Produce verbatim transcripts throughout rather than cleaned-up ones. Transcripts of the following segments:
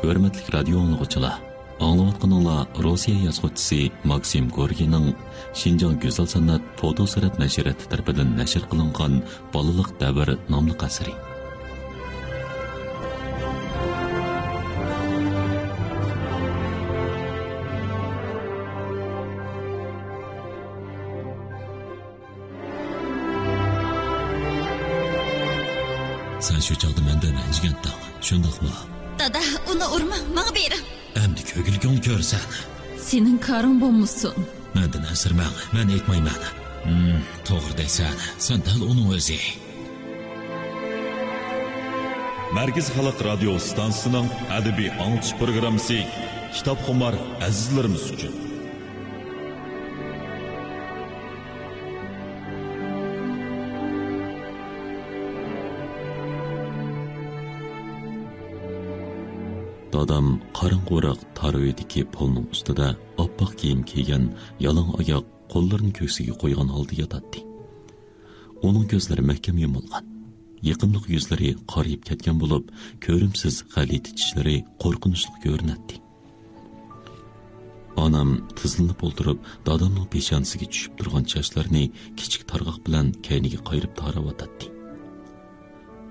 ھۆرمەتلىك رادىيو ئاڭلىغۇچىلار، ئاڭلاۋاتقىنىڭلار روسىيە يازغۇچىسى ماكسىم گوركىينىڭ شىنجاڭ گۈزەل سەنئەت فوتو سۈرەت نەشرىياتى تەرىپىدىن نەشر قىلىنغان بالىلىق دەۋر ناملىق ئەسىرى. سەن شۇ چاغدا مەندىن رەنجىگەنتىڭ، شۇنداقمۇ؟ دادا، ئۇنى ئۇرماڭ، ماڭا بېرىڭ. ئەمدى كۆگۈلكىڭنى كۆرىسەن. سېنىڭ كارىڭ بولمىسۇن. مەندىن ئەنسىرىمەڭ، مەن ئېيتمايمەن. ھىم، توغرا دەيسەن، سەن دەل ئۇنىڭ ئۆزى. مەركىزىي خەلق رادىيو ئىستانسىسىنىڭ ئەدەبىي ئاڭلىتىش پروگراممىسى كىتابخۇمار ئەزىزلىرىمىز ئۈچۈن. دادام قاراڭغۇراق تار ئۆيدىكى پولنىڭ ئۈستىدە ئاپئاق كىيىم كىيگەن، يالاڭ ئاياق، قوللىرىنى كۆكسىگە قويغان ھالدا ياتاتتى. ئۇنىڭ كۆزلىرى مەھكەم يۇمۇلغان. يېقىملىق يۈزلىرى قارىيىپ كەتكەن بولۇپ، كۆرۈمسىز غەلىتە چىشلىرى قورقۇنچلۇق كۆرۈنەتتى. ئانام تىزلىنىپ ئولتۇرۇپ، دادامنىڭ پېشانىسىگە چۈشۈپ تۇرغان چاچلىرىنى كىچىك تارغاق بىلەن كەينىگە قايرىپ تاراۋاتاتتى.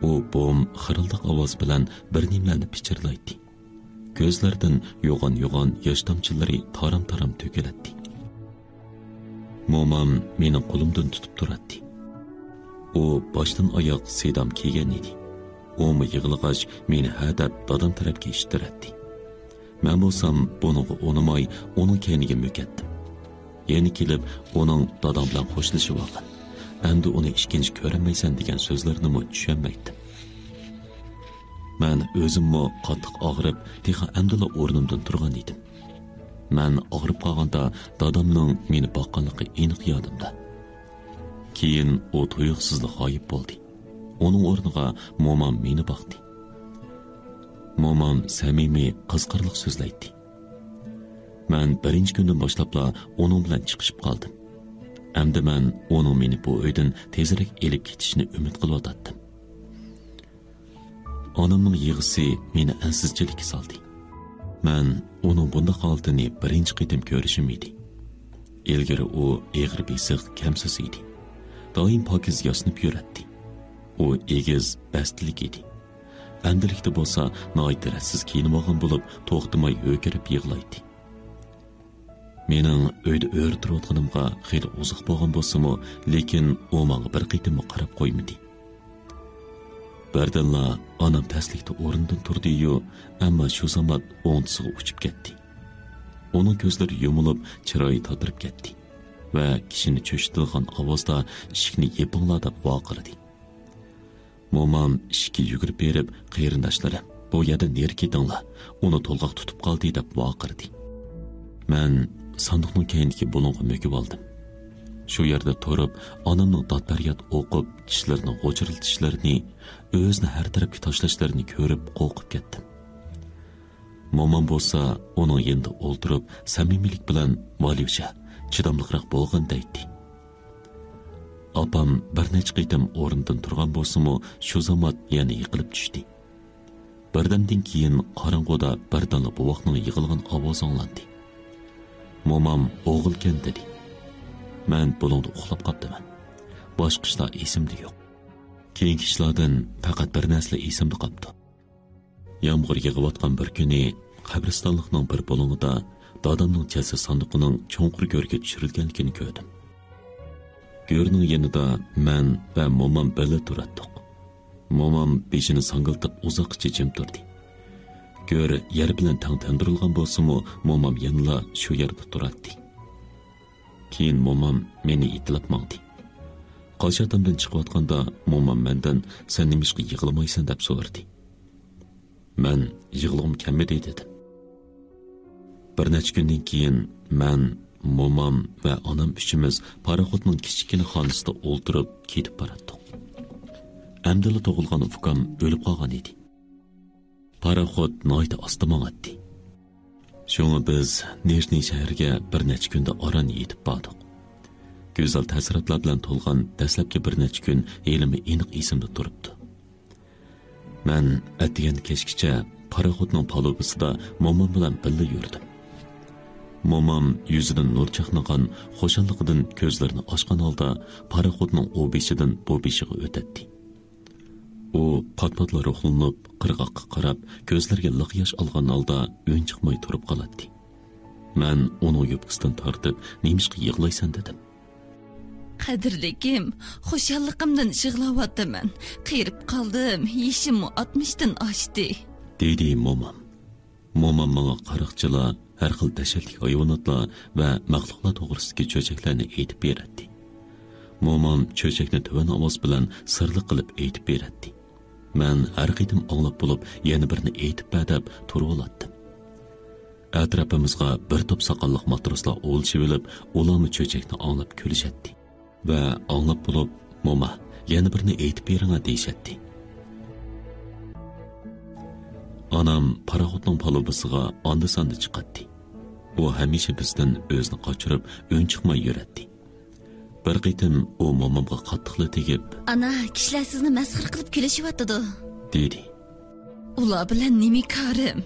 ئۇ بوم، خىرىلداق ئاۋاز بىلەن بىر نېمىلەرنى پىچىرلايتتى. كۆزلىرىدىن يوغان-يوغان ياش تامچىلىرى تارام-تارام تۆكۈلەتتى. مومام مېنىڭ قولۇمدىن تۇتۇپ تۇراتتى. ئۇ باشتىن ئاياق سىدام كىيگەن ئىدى. ئۇمۇ يىغلىغاچ، مېنى ھە دەپ دادام تەرەپكە ئىتتىرەتتى. مەن بولسام بۇنىڭغا ئۇنىماي، ئۇنىڭ كەينىگە مۆكەتتىم. يەنە كېلىپ ئۇنىڭ دادام بىلەن خوشلىشىۋالغان، ئەمدى ئۇنى ئىككىنچى كۆرەلمەيسەن دېگەن سۆزلىرىنىمۇ چۈشەنمەيتتىم. مەن ئۆزۈممۇ قاتتىق ئاغرىپ، تېخى ئەمدىلا ئورنۇمدىن تۇرغان ئىدىم. مەن ئاغرىپ قالغاندا دادامنىڭ مېنى باققانلىقى ئېنىق يادىمدا. كېيىن ئۇ تۇيۇقسىزلا غايىب بولدى. ئۇنىڭ ئورنىغا مومام مېنى باقتى. مومام سەمىمىي، قىزىقارلىق سۆزلەيتتى. مەن بىرىنچى كۈندىن باشلاپلا ئۇنىڭ بىلەن چىقىشىپ قالدىم. ئەمدى مەن ئۇنىڭ مېنى بۇ ئۆيدىن تېزرەك ئېلىپ كېتىشىنى ئۈمىد قىلىۋاتاتتىم. ئانامنىڭ يىغىسى مېنى ئەنسىزچىلىككە سالدى. مەن ئۇنىڭ بۇنداق ھالىتىنى بىرىنچى قېتىم كۆرۈشۈم ئىدى. ئىلگىرى ئۇ ئېغىر بېسىق، كەمسىز ئىدى. دائىم پاكىز ياسىنىپ يۈرەتتى. ئۇ ئېگىز، بەستلىك ئىدى. ئەمدىلىكتە بولسا ناھايىتى رەتسىز كىيىنىۋالغان بولۇپ، توختىماي ھۆركىرەپ يىغلايتتى. مېنىڭ ئۆيدە ئۆرە تۇرۇۋاتقىنىمغا خېلى ئۇزاق بولغان بولسىمۇ، لېكىن ئۇ ماڭا بىر قېتىممۇ قاراپ قويمىدى. بىردىنلا ئانام تەسلىكتە ئورنىدىن تۇردى-يۇ، ئەمما شۇ زامات ئوڭدىسىغا ئۇچۇپ كەتتى. ئۇنىڭ كۆزلىرى يۇمۇلۇپ، چىرايى تاتىرىپ كەتتى ۋە كىشىنى چۆچۈتىدىغان ئاۋازدا «ئىشىكنى يېپىڭلار!» دەپ ۋارقىرىدى. مومام ئىشىككە يۈگۈرۈپ بېرىپ، «قېرىنداشلىرىم، بۇ يەردىن نېرى كېتىڭلار، ئۇنى تولغاق تۇتۇپ قالدى» دەپ ۋارقىرىدى. مەن ساندۇقنىڭ كەينىدىكى بۇلۇڭغا مۆكۈۋالدىم. شۇ يەردە تۇرۇپ، ئانامنىڭ داد-پەرياد ئوقۇپ، چىشلىرىنى غوچۇرلىتىشلىرىنى، ئۆزىنى ھەر تەرەپكە تاشلاشلىرىنى كۆرۈپ قورقۇپ كەتتىم. مومام بولسا ئۇنىڭ يېنىدا ئولتۇرۇپ، سەمىمىيلىك بىلەن، «ۋاليۇشا، چىداملىقراق بولغىن» دەيتتى. ئاپام بىر نەچچە قېتىم ئورنىدىن تۇرغان بولسىمۇ، شۇ زامات يەنە يىقىلىپ چۈشتى. بىردەمدىن كېيىن قاراڭغۇدا بىردىنلا بوۋاقنىڭ يىغلىغان ئاۋازى ئاڭلاندى. مومام «ئوغۇلكەن» دېدى. مەن بۇلۇڭدا ئۇخلاپ قاپتىمەن. باشقا ئىشلار ئېسىمدە يوق. كېيىنكى ئىشلاردىن پەقەت بىر نەرسىلا ئېسىمدە قاپتۇ. يامغۇر يېغىۋاتقان بىر كۈنى قەبرىستانلىقنىڭ بىر بۇلۇڭىدا دادامنىڭ جەسەت ساندۇقىنىڭ چوڭقۇر گۆرگە چۈشۈرۈلگەنلىكىنى كۆردۈم. گۆرنىڭ يېنىدا مەن ۋە مومام بىللە تۇراتتۇق. مومام بېشىنى ساڭگىلىتىپ ئۇزاققىچە جىم تۇردى. گۆر يەر بىلەن تەڭ تىندۇرۇلغان بولسىمۇ، مومام يەنىلا شۇ يەردە تۇراتتى. كېيىن مومام مېنى يېتىلەپ ماڭدى. قاش ئاتامدىن چىقىۋاتقاندا مومام مەندىن، «سەن نېمىشقا يىغلىمايسەن؟» دەپ سورىدى. مەن، «يىغلىغۇم كەلمىدى» دېدىم. بىر نەچچە كۈندىن كېيىن مەن، مومام ۋە ئانام ئۈچىمىز پاراخوتنىڭ كىچىككىنە خانىسىدا ئولتۇرۇپ كېتىپ باراتتۇق. ئەمدىلا تۇغۇلغان ئۇكام ئۆلۈپ قالغان ئىدى. پاراخوت ناھايىتى ئاستا ماڭاتتى. شۇڭا بىز نىژنىي شەھەرگە بىر نەچچە كۈندە ئاران يېتىپ باردۇق. گۈزەل تەسىراتلار بىلەن تولغان دەسلەپكى بىر نەچچە كۈن ھېلىمۇ ئېنىق ئېسىمدە تۇرۇپتۇ. مەن ئەتىگەن كەچكىچە پاراخوتنىڭ پالۇبىسىدا مومام بىلەن بىللە يۈردۈم. مومام يۈزىدىن نۇر چاقنىغان خۇشاللىقىدىن كۆزلىرىنى ئاچقان ھالدا پاراخوتنىڭ ئۇ بېشىدىن بۇ بېشىغا ئۆتەتتى. ئۇ پات-پاتلا روھلىنىپ، قىرغاققا قاراپ، كۆزلىرىگە لىق ياش ئالغان ھالدا ئۈنچىقماي تۇرۇپ قالاتتى. مەن ئۇنىڭ يوپكىسىدىن تارتىپ، «نېمىشقا يىغلايسەن؟» دېدىم. «قەدىرلىكىم، خۇشاللىقىمدىن يىغلاۋاتىمەن. قېرىپ قالدىم، يېشىممۇ ئاتمىشتىن ئاشتى.» دېدى مومام. مومام ماڭا قاراقچىلار، ھەر خىل دەھشەتلىك ھايۋاناتلار ۋە مەخلۇقلار توغرىسىدىكى چۆچەكلەرنى ئېيتىپ بېرەتتى. مومام چۆچەكنى تۆۋەن ئاۋاز بىلەن سىرلىق قىلىپ ئېيتىپ بېرەتتى. مەن ھەر قېتىم ئاڭلاپ بولۇپ، «يەنە بىرنى ئېيتىپ بەر» دەپ تۇرۇۋالاتتىم. ئەتراپىمىزغا بىر توپ ساقاللىق ماتروسلار ئولىشىۋېلىپ، ئۇلارمۇ چۆچەكنى ئاڭلاپ كۈلۈشەتتى. ۋە ئاڭلاپ بولۇپ، «موما، يەنە بىرنى ئېيتىپ بېرىڭە» دېيىشەتتى. ئانام پاراخوتنىڭ پالۇبىسىغا ئاندا-ساندا چىقاتتى. ئۇ ھەمىشە بىزدىن ئۆزىنى قاچۇرۇپ، ئۈنچىقماي يۈرەتتى. بىر قېتىم ئۇ مومامغا قاتتىقلا تېگىپ، «ئانا، كىشىلەر سىزنى مەسخىرە قىلىپ كۈلۈشۈۋاتىدۇ» دېدى. «ئۇلار بىلەن نېمە كارىم؟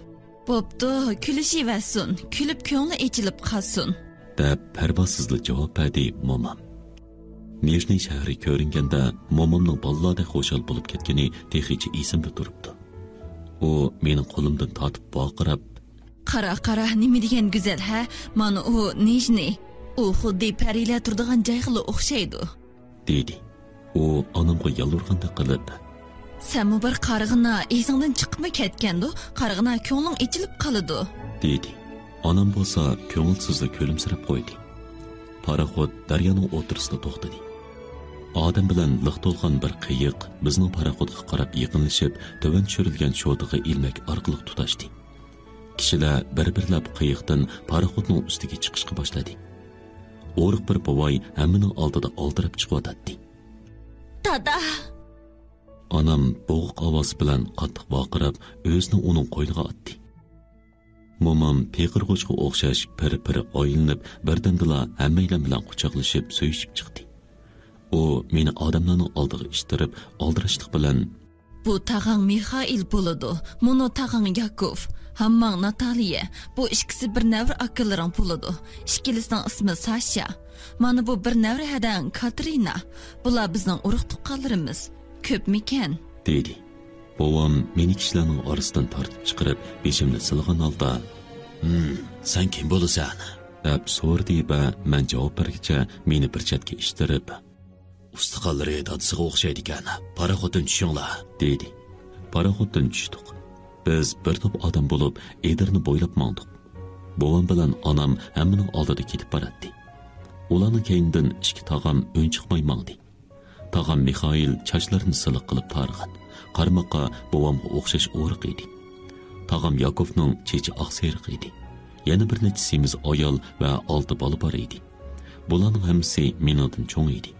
بوپتۇ، كۈلۈشۈۋەرسۇن، كۈلۈپ كۆڭلى ئېچىلىپ قالسۇن» دەپ پەرۋاسىزلا جاۋاب بەردى مومام. نىژنى شەھىرى كۆرۈنگەندە مومامنىڭ بالىلاردەك خۇشال بولۇپ كەتكىنى تېخىچە ئېسىمدە تۇرۇپتۇ. ئۇ مېنىڭ قولۇمدىن تارتىپ ۋارقىراپ، «قارا، قارا، نېمە دېگەن گۈزەل، ھە؟ مانا ئۇ نىژنى. ئۇ خۇددى پەرىلەر تۇرىدىغان جايغىلا ئوخشايدۇ» دېدى. ئۇ ئانامغا يالۋۇرغاندەك قىلىپ، «سەنمۇ بىر قارىغىنا، ئېسىڭدىن چىقىپمۇ كەتكەندۇ، قارىغىنا كۆڭلۈڭ ئېچىلىپ قالىدۇ» دېدى. ئانام بولسا كۆڭۈلسىزلا كۈلۈمسىرەپ قويدى. پاراخوت دەريانىڭ ئوتتۇرىسىدا توختىدى. ئادەم بىلەن لىق تولغان بىر قېيىق بىزنىڭ پاراخوتقا قاراپ يېقىنلىشىپ، تۆۋەن چۈشۈرۈلگەن شودىغا ئىلمەك ئارقىلىق تۇتاشتى. كىشىلەر بىر-بىرلەپ قېيىقتىن پاراخوتنىڭ ئۈستىگە چىقىشقا باشلىدى. ئورۇق بىر بوۋاي ھەممىنىڭ ئالدىدا ئالدىراپ چىقىۋاتاتتى. «دادا!» ئانام بوغۇق ئاۋاز بىلەن قاتتىق ۋارقىراپ، ئۆزىنى ئۇنىڭ قوينىغا ئاتتى. مومام پېقىرغۇچقا ئوخشاش پىر-پىر ئايلىنىپ، بىردەمدىلا ھەممەيلەن بىلەن قۇچاقلىشىپ، سۆيۈشۈپ چىقتى. ئۇ مېنى ئادەملەرنىڭ ئالدىغا ئىتتىرىپ، ئالدىراشلىق بىلەن، «بۇ تاغاڭ مىخائىل بولىدۇ، مۇنۇ تاغاڭ ياكوف، ھامماڭ ناتالىيە، بۇ ئىككىسى بىر نەۋرە ئاكىلىرىڭ بولىدۇ. ئىككىلىسىنىڭ ئىسمى ساشا. مانا بۇ بىر نەۋرە ھەدەڭ كاترىنا. بۇلار بىزنىڭ ئۇرۇق-تۇغقانلىرىمىز. كۆپمىكەن؟» دېدى. بوۋام مېنى كىشىلەرنىڭ ئارىسىدىن تارتىپ چىقىرىپ، بېشىمنى سىلىغان ھالدا، «ھىم، سەن كىم بولىسەن؟» دەپ سورىدى ۋە مەن جاۋاب بەرگىچە مېنى بىر چەتكە ئىتتىرىپ، «ئۇستىخانلىرى دادىسىغا ئوخشايدىكەن، پاراخوتتىن چۈشۈڭلار» دېدى. پاراخوتتىن چۈشتۇق. بىز بىر توپ ئادەم بولۇپ، ئېدىرنى بويلاپ ماڭدۇق. بوۋام بىلەن ئانام ھەممىنىڭ ئالدىدا كېتىپ باراتتى. ئۇلارنىڭ كەينىدىن ئىككى تاغام ئۈنچىقماي ماڭدى. تاغام مىخائىل چاچلىرىنى سىلىق قىلىپ تارىغان، قارىماققا بوۋامغا ئوخشاش ئورۇق ئىدى. تاغام ياكوفنىڭ چېچى ئاقسېرىق ئىدى. يەنە بىر نەچچە سېمىز ئايال ۋە ئالتە بالا بار ئىدى. بۇلارنىڭ ھەممىسى مېنىڭدىن چوڭ ئىدى.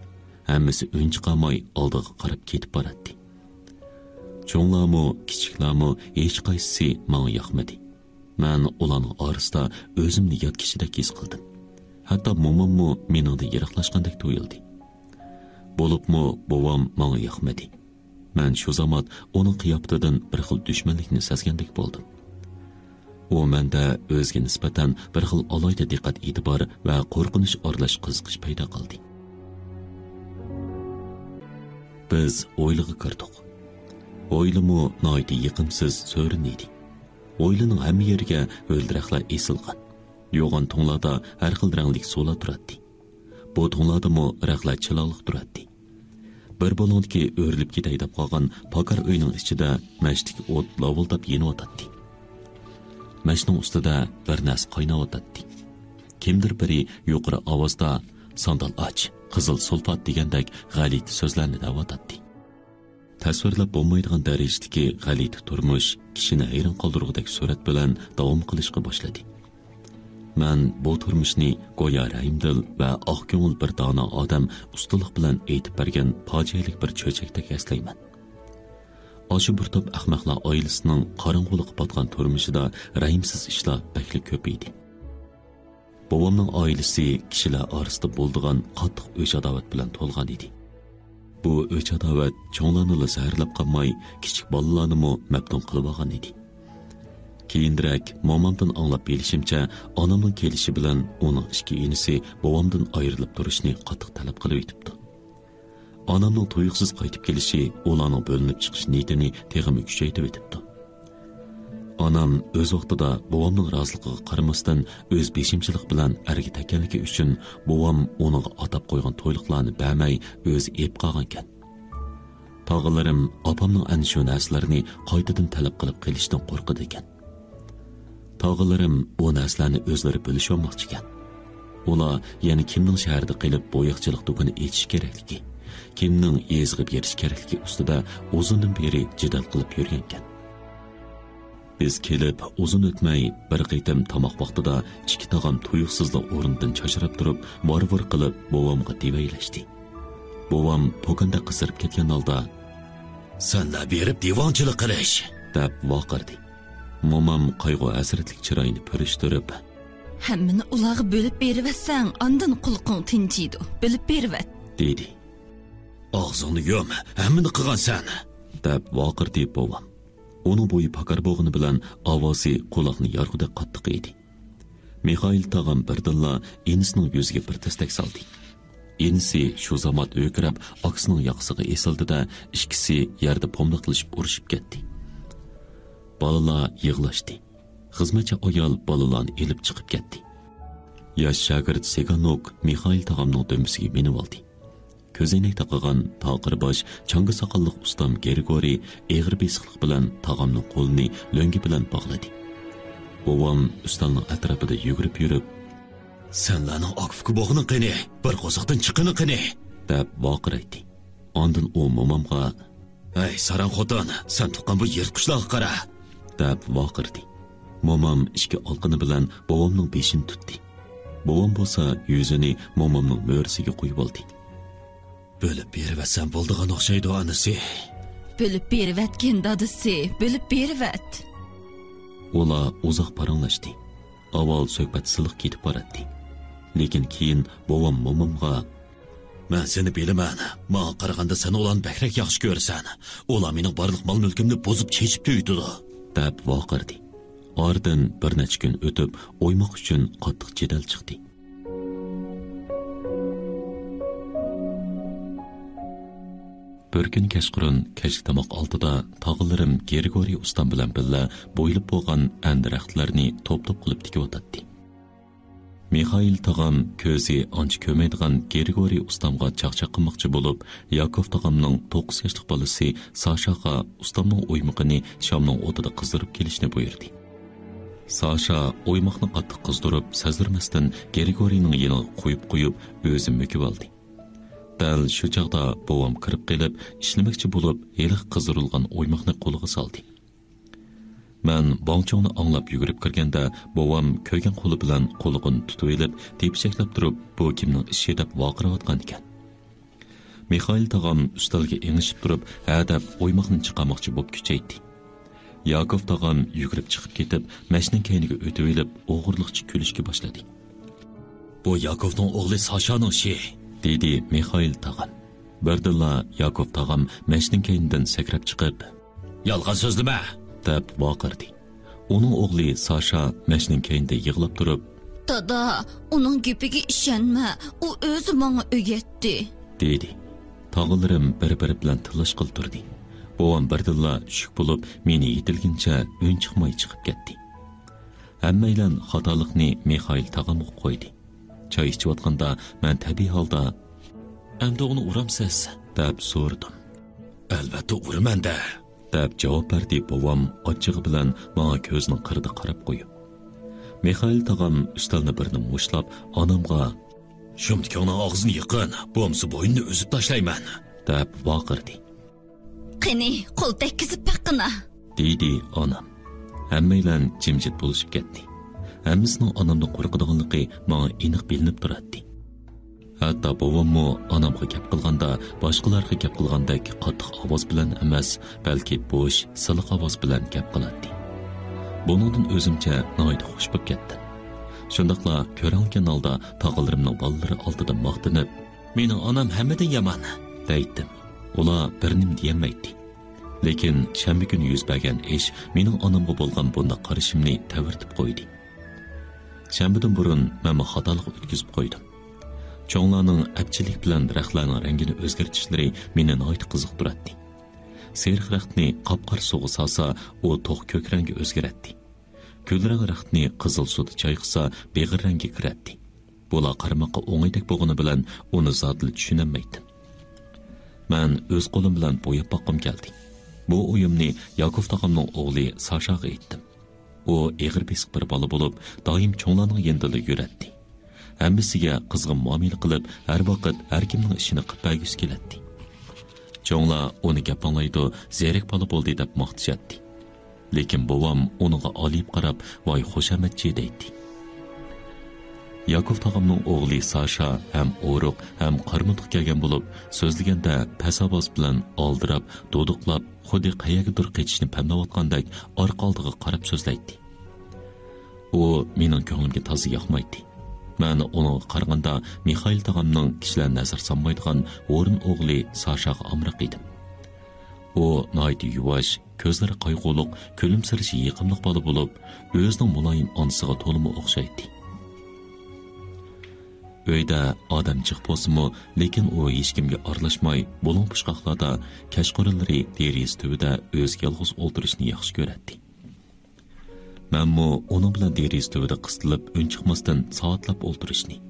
ھەممىسى ئۈنچىقالماي ئالدىغا قاراپ كېتىپ باراتتى. چوڭلارمۇ، كىچىكلەرمۇ، ھېچقايسىسى ماڭا ياقمىدى. مەن ئۇلارنىڭ ئارىسىدا ئۆزۈمنى يات كىشىدەك ھېس قىلدىم. ھەتتا موماممۇ مېنىڭدىن يىراقلاشقاندەك تۇيۇلدى. بولۇپمۇ بوۋام ماڭا ياقمىدى. مەن شۇ زامات ئۇنىڭ قىياپىتىدىن بىر خىل دۈشمەنلىكنى سەزگەندەك بولدۇم. ئۇ مەندە ئۆزىگە نىسبەتەن بىر خىل ئالاھىدە دىققەت-ئېتىبار ۋە قورقۇنچ ئارىلاش قىزىقىش پەيدا قىلدى. بىز ھويلىغا كىردۇق. ھويلىمۇ ناھايىتى يېقىمسىز سۆرۈن ئىدى. ھويلىنىڭ ھەممە يېرىگە ھۆل رەختلەر ئېسىلغان. يوغان تۇڭلاردا ھەر خىل رەڭلىك سۇلار تۇراتتى. بۇ تۇڭلاردىمۇ رەختلەر چىرايلىق تۇراتتى. بىر بۇلۇڭدىكى ئۆرۈلۈپ كېتەي دەپ قالغان پاكار ئۆينىڭ ئىچىدە مەشتىكى ئوت لاۋۇلداپ يېنىۋاتاتتى. مەشنىڭ ئۈستىدە بىر نەرسە قايناۋاتاتتى. كىمدۇر بىرى يۇقىرى ئاۋازدا، «ساندال ئاچ، قىزىل سۇلفات» دېگەندەك غەلىتە سۆزلەرنى دەۋاتاتتى. تەسۋىرلەپ بولمايدىغان دەرىجىدىكى غەلىتە تۇرمۇش كىشىنى ھەيران قالدۇرغۇدەك سۈرئەت بىلەن داۋام قىلىشقا باشلىدى. مەن بۇ تۇرمۇشنى گويا رەھىمدىل ۋە ئاق كۆڭۈل بىر دانا ئادەم ئۇستىلىق بىلەن ئېيتىپ بەرگەن پاجىئەلىك بىر چۆچەكتەك ئەسلەيمەن. ئاشۇ بىر توپ ئەخمەقلەر ئائىلىسىنىڭ قاراڭغۇلۇققا پاتقان تۇرمۇشىدا رەھىمسىز ئىشلار بەكلا كۆپ ئىدى. بوۋامنىڭ ئائىلىسى كىشىلەر ئارىسىدا بولىدىغان قاتتىق ئۆچ-ئاداۋەت بىلەن تولغان ئىدى. بۇ ئۆچ-ئاداۋەت چوڭلارنىلا زەھەرلەپ قالماي، كىچىك بالىلارنىمۇ مەپتۇن قىلىۋالغان ئىدى. كېيىنرەك مومامدىن ئاڭلاپ بىلىشىمچە، ئانامنىڭ كېلىشى بىلەن ئۇنىڭ ئىككى ئىنىسى بوۋامدىن ئايرىلىپ تۇرۇشنى قاتتىق تەلەپ قىلىۋېتىپتۇ. ئانامنىڭ تۇيۇقسىز قايتىپ كېلىشى ئۇلارنىڭ بۆلۈنۈپ چىقىش نىيىتىنى تېخىمۇ كۈچەيتىۋېتىپتۇ. ئانام ئۆز ۋاقتىدا بوۋامنىڭ رازىلىقىغا قارىماستىن، ئۆز بېشىمچىلىقى بىلەن ئەرگە تەگكەنلىكى ئۈچۈن، بوۋام ئۇنىڭغا ئاتاپ قويغان تويلۇقلارنى بەرمەي، ئۆزى ئېلىپ قالغانىكەن. تاغىلىرىم ئاپامنىڭ ئەنە شۇ نەرسىلەرنى قايتىدىن تەلەپ قىلىپ قېلىشىدىن قورقىدىكەن. تاغىلىرىم ئۇ نەرسىلەرنى ئۆزلىرى بۆلۈشۈۋالماقچىكەن. ئۇلار يەنە كىمنىڭ شەھەردە قېلىپ بوياقچىلىق دۇكىنى ئېچىشى كېرەكلىكى، كىمنىڭ يېزىغا بېرىشى كېرەكلىكى ئۈستىدە ئۇزۇندىن بېرى جېدەل قىلىپ يۈرگەنكەن. بىز كېلىپ ئۇزۇن ئۆتمەي، بىر قېتىم تاماق ۋاقتىدا ئىككى تاغام تۇيۇقسىزلا ئورنىدىن چاچراپ تۇرۇپ، ۋار-ۋۇر قىلىپ بوۋامغا دېۋەيلەشتى. بوۋام پوكاندەك قىزىرىپ كەتكەن ھالدا، «سەنلا بېرىپ دىۋاڭچىلىق قىلىش!» دەپ ۋارقىرىدى. مومام قايغۇ-ھەسرەتلىك چىرايىنى پۈرۈشتۈرۈپ، «ھەممىنى ئۇلارغا بۆلۈپ بېرىۋەتسەڭ، ئاندىن قۇلىقىڭ تىنچىيدۇ. بۆلۈپ بېرىۋەت!» دېدى. «ئاغزىڭنى يۇم، ھەممىنى قىلغانسەن!» دەپ ۋارقىرىدى بوۋام. ئۇنىڭ بويى پاكار بولغىنى بىلەن ئاۋازى قۇلاقنى يارغۇدەك قاتتىق ئىدى. مىخائىل تاغام بىردىنلا ئىنىسىنىڭ يۈزىگە بىر تەستەك سالدى. ئىنىسى شۇ زامات ھۆركىرەپ ئاكىسىنىڭ ياقىسىغا ئېسىلدى-دە، ئىككىسى يەردە پومداقلىشىپ ئۇرۇشۇپ كەتتى. بالىلار يىغلاشتى. خىزمەتچى ئايال بالىلارنى ئېلىپ چىقىپ كەتتى. ياش شاگىرت سىگانوك مىخائىل تاغامنىڭ دۈمبىسىگە مىنىۋالدى. كۆزەينەك تاقىغان، تاقىر باش، چاڭگا ساقاللىق ئۇستام گرىگورىي ئېغىر بېسىقلىق بىلەن تاغامنىڭ قولىنى لۆڭگە بىلەن باغلىدى. بوۋام ئۈستەلنىڭ ئەتراپىدا يۈگۈرۈپ يۈرۈپ، «سەنلەرنىڭ ئاكا-ئۇكا بولغىنىڭ قېنى؟ بىر قورساقتىن چىققىنىڭ قېنى؟» دەپ ۋارقىرايتتى. ئاندىن ئۇ مومامغا، «ھەي، ساراڭ خوتۇن، سەن تۇغقان بۇ يىرتقۇچلارغا قارا!» دەپ ۋارقىرىدى. مومام ئىككى ئالىقىنى بىلەن بوۋامنىڭ بېشىنى تۇتتى. بوۋام بولسا يۈزىنى مومامنىڭ مۈرىسىگە قويۇۋالدى. «بۆلۈپ بېرىۋەتسەم بولىدىغان ئوخشايدۇ، ئانىسى.» «بۆلۈپ بېرىۋەتكىن، دادىسى، بۆلۈپ بېرىۋەت.» ئۇلار ئۇزاق پاراڭلاشتى. ئاۋۋال سۆھبەت سىلىق كېتىپ باراتتى. لېكىن كېيىن بوۋام مومامغا، «مەن سېنى بىلىمەن. ماڭا قارىغاندا سەن ئۇلارنى بەكرەك ياخشى كۆرىسەن. ئۇلار مېنىڭ بارلىق مال-مۈلكۈمنى بۇزۇپ چېچىپ تۈگىتىدۇ.» دەپ ۋارقىرىدى. ئارىدىن بىر نەچچە كۈن ئۆتۈپ، ئويماق ئۈچۈن قاتتىق جېدەل چىقتى. بىر كۈنى كەچقۇرۇن كەچلىك تاماق ئالدىدا تاغىلىرىم گرىگورىي ئۇستام بىلەن بىللە بويىلىپ بولغان ئەندىرەختلەرنى توپ-توپ قىلىپ تىكىۋاتاتتى. مىخائىل تاغام كۆزى ئانچە كۆرمەيدىغان گرىگورىي ئۇستامغا چاقچاق قىلماقچى بولۇپ، ياكوف تاغامنىڭ توققۇز ياشلىق بالىسى ساشاغا ئۇستامنىڭ ئويمىقىنى شامنىڭ ئوتىدا قىزدۇرۇپ كېلىشنى بۇيرۇدى. ساشا ئويماقنى قاتتىق قىزدۇرۇپ، سەزدۈرمەستىن گرىگورىينىڭ يېنىغا قويۇپ قويۇپ، ئۆزى مۆكۈۋالدى. دەل شۇ چاغدا بوۋام كىرىپ قېلىپ، ئىشلىمەكچى بولۇپ، ھېلىقى قىزدۇرۇلغان ئويماقنى قولىغا سالدى. مەن ۋاڭچۇڭنى ئاڭلاپ يۈگۈرۈپ كىرگەندە، بوۋام كۆرگەن قولى بىلەن قۇلىقىنى تۇتۇۋېلىپ، تېپىشەكلەپ تۇرۇپ، «بۇ كىمنىڭ ئىشى؟» دەپ ۋارقىراۋاتقانىكەن. مىخائىل تاغام ئۈستەلگە ئېڭىشىپ تۇرۇپ، ھە دەپ ئويماقنى چىقارماقچى بولۇپ كۈچەيتتى. ياكوف تاغام يۈگۈرۈپ چىقىپ كېتىپ، مەشنىڭ كەينىگە ئۆتۈۋېلىپ، ئوغرىلىقچە كۈلۈشكە باشلىدى. «بۇ ياكوفنىڭ ئوغلى ساشانىڭ ئىشى.» دېدى مىخائىل تاغام. بىردىنلا ياكوف تاغام مەشنىڭ كەينىدىن سەكرەپ چىقىپ، «يالغان سۆزلىمە!» دەپ ۋارقىرىدى. ئۇنىڭ ئوغلى ساشا مەشنىڭ كەينىدە يىغلاپ تۇرۇپ، «دادا، ئۇنىڭ گېپىگە ئىشەنمە، ئۇ ئۆزى ماڭا ئۆگەتتى.» دېدى. تاغىلىرىم بىر-بىرى بىلەن تىللاشقىلى تۇردى. بوۋام بىردىنلا ئۈششۈك بولۇپ، مېنى يېتىلگىنىچە ئۈن چىقماي چىقىپ كەتتى. ھەممەيلەن خاتالىقنى مىخائىل تاغامغا قويدى. چاي ئىچىۋاتقاندا مەن تەبىئىي ھالدا، «ئەمدى ئۇنى ئۇرامسىز؟» دەپ سورىدىم. «ئەلۋەتتە ئۇرىمەن-دە!» دەپ جاۋاب بەردى بوۋام ئاچچىقى بىلەن ماڭا كۆزىنىڭ قىرىدا قاراپ قويۇپ. مىخائىل تاغام ئۈستەلنى بىرنى مۇشتلاپ، ئانامغا، «شۇمتۇكۇڭنىڭ ئاغزىنى يېقىن، بولمىسا بوينىنى ئۈزۈپ تاشلايمەن!» دەپ ۋارقىرىدى. «قېنى، قول تەگكۈزۈپ باققىنا!» دېدى ئانام. ھەممەيلەن جىمجىت بولۇشۇپ كەتتى. ھەممىسىنىڭ ئانامدىن قورقىدىغانلىقى ماڭا ئېنىق بىلىنىپ تۇراتتى. ھەتتا بوۋاممۇ ئانامغا گەپ قىلغاندا، باشقىلارغا گەپ قىلغاندەك قاتتىق ئاۋاز بىلەن ئەمەس، بەلكى بوش، سىلىق ئاۋاز بىلەن گەپ قىلاتتى. بۇنىڭدىن ئۆزۈمچە ناھايىتى خۇش بولۇپ كەتتىم. شۇنداقلا كۆرەڭلىكەن ھالدا تاغىلىرىمنىڭ بالىلىرى ئالدىدا ماختىنىپ، «مېنىڭ ئانام ھەممىدىن يامان!» دەيتتىم. ئۇلار بىر نېمە دېيەلمەيتتى. لېكىن شەنبە كۈنى يۈز بەرگەن ئىش مېنىڭ ئانامغا بولغان بۇنداق قارىشىمنى تەۋرىتىپ قويدى. شەنبىدىن بۇرۇن مەنمۇ خاتالىق ئۆتكۈزۈپ قويدۇم. چوڭلارنىڭ ئەپچىللىك بىلەن رەختلەرنىڭ رەڭگىنى ئۆزگەرتىشلىرى مېنى ناھايىتى قىزىقتۇراتتى. سېرىق رەختنى قاپقارا سۇغا سالسا، ئۇ توق كۆك رەڭگە ئۆزگىرەتتى. كۈل رەڭ رەختنى قىزىل سۇدا چايقىسا، بېغىر رەڭگە كىرەتتى. بۇلار قارىماققا ئوڭايدەك بولغىنى بىلەن ئۇنى زادىلا چۈشىنەلمەيتتىم. مەن ئۆز قولۇم بىلەن بوياپ باققۇم كەلدى. بۇ ئويۇمنى ياكوف تاغامنىڭ ئوغلى ساشاغا ئېيتتىم. ئۇ ئېغىر بېسىق بىر بالا بولۇپ، دائىم چوڭلارنىڭ يېنىدىلا يۈرەتتى. ھەممىسىگە قىزغىن مۇئامىلە قىلىپ، ھەر ۋاقىت ھەر كىمنىڭ ئىشىنى قىلىپ بەرگۈسى كېلەتتى. چوڭلار ئۇنى گەپ ئاڭلايدۇ، زېرەك بالا بولدى دەپ ماختىشاتتى. لېكىن بوۋام ئۇنىڭغا ئالىيىپ قاراپ، ۋاي خۇشامەتچى دەيتتى. ياكوف تاغامنىڭ ئوغلى ساشا ھەم ئورۇق، ھەم قارىمۇتۇق كەلگەن بولۇپ، سۆزلىگەندە پەس ئاۋاز بىلەن ئالدىراپ، دۇدۇقلاپ، خۇددى قەيەرگىدۇر قېچىشنى پەملەۋاتقاندەك ئارقا ئالدىغا قاراپ سۆزلەيتتى. ئۇ مېنىڭ كۆڭلۈمگە تازا ياقمايتتى. مەن ئۇنىڭغا قارىغاندا مىخائىل تاغامنىڭ كىشىلەر نەزەر سالمايدىغان ھورۇن ئوغلى ساشاغا ئامراق ئىدىم. ئۇ ناھايىتى يۇۋاش، كۆزلىرى قايغۇلۇق، كۈلۈمسىرىشى يېقىملىق بالا بولۇپ، ئۆزىنىڭ مۇلايىم ئانىسىغا تولىمۇ ئوخشايتتى. ئۆيدە ئادەم جىق بولسىمۇ، لېكىن ئۇ ھېچكىمگە ئارىلاشماي، بۇلۇڭ پۇچقاقلاردا، كەچقۇرۇنلىرى دېرىزە تۈۋىدە ئۆزى يالغۇز ئولتۇرۇشنى ياخشى كۆرەتتى. مەنمۇ ئۇنىڭ بىلەن دېرىزە تۈۋىدە قىستىلىپ ئۈن چىقماستىن سائەتلەپ ئولتۇرۇشنى،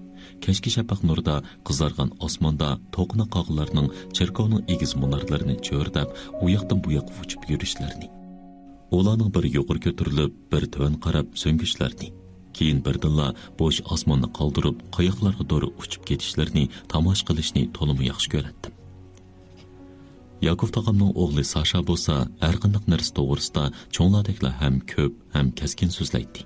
كەچكى شەپەق نۇرىدا قىزارغان ئاسماندا توقۇنا قاغىلارنىڭ چېركاۋنىڭ ئېگىز مۇنارلىرىنى چۆرىدەپ ئۇ ياقتىن بۇ ياققا ئۇچۇپ يۈرۈشلىرىنى، ئۇلارنىڭ بىر يۇقىرى كۆتۈرۈلۈپ، بىر تۆۋەن قاراپ سۆڭگۈچلىرىنى، كېيىن بىردىنلا بوش ئاسماننى قالدۇرۇپ قاياقلارغا دورا ئۇچۇپ كېتىشلىرىنى تاماشا قىلىشنى تولىمۇ ياخشى كۆرەتتىم. ياكوف تاغامنىڭ ئوغلى ساشا بولسا ھەرقانداق نەرسە توغرىسىدا چوڭلاردەكلا ھەم كۆپ، ھەم كەسكىن سۆزلەيتتى.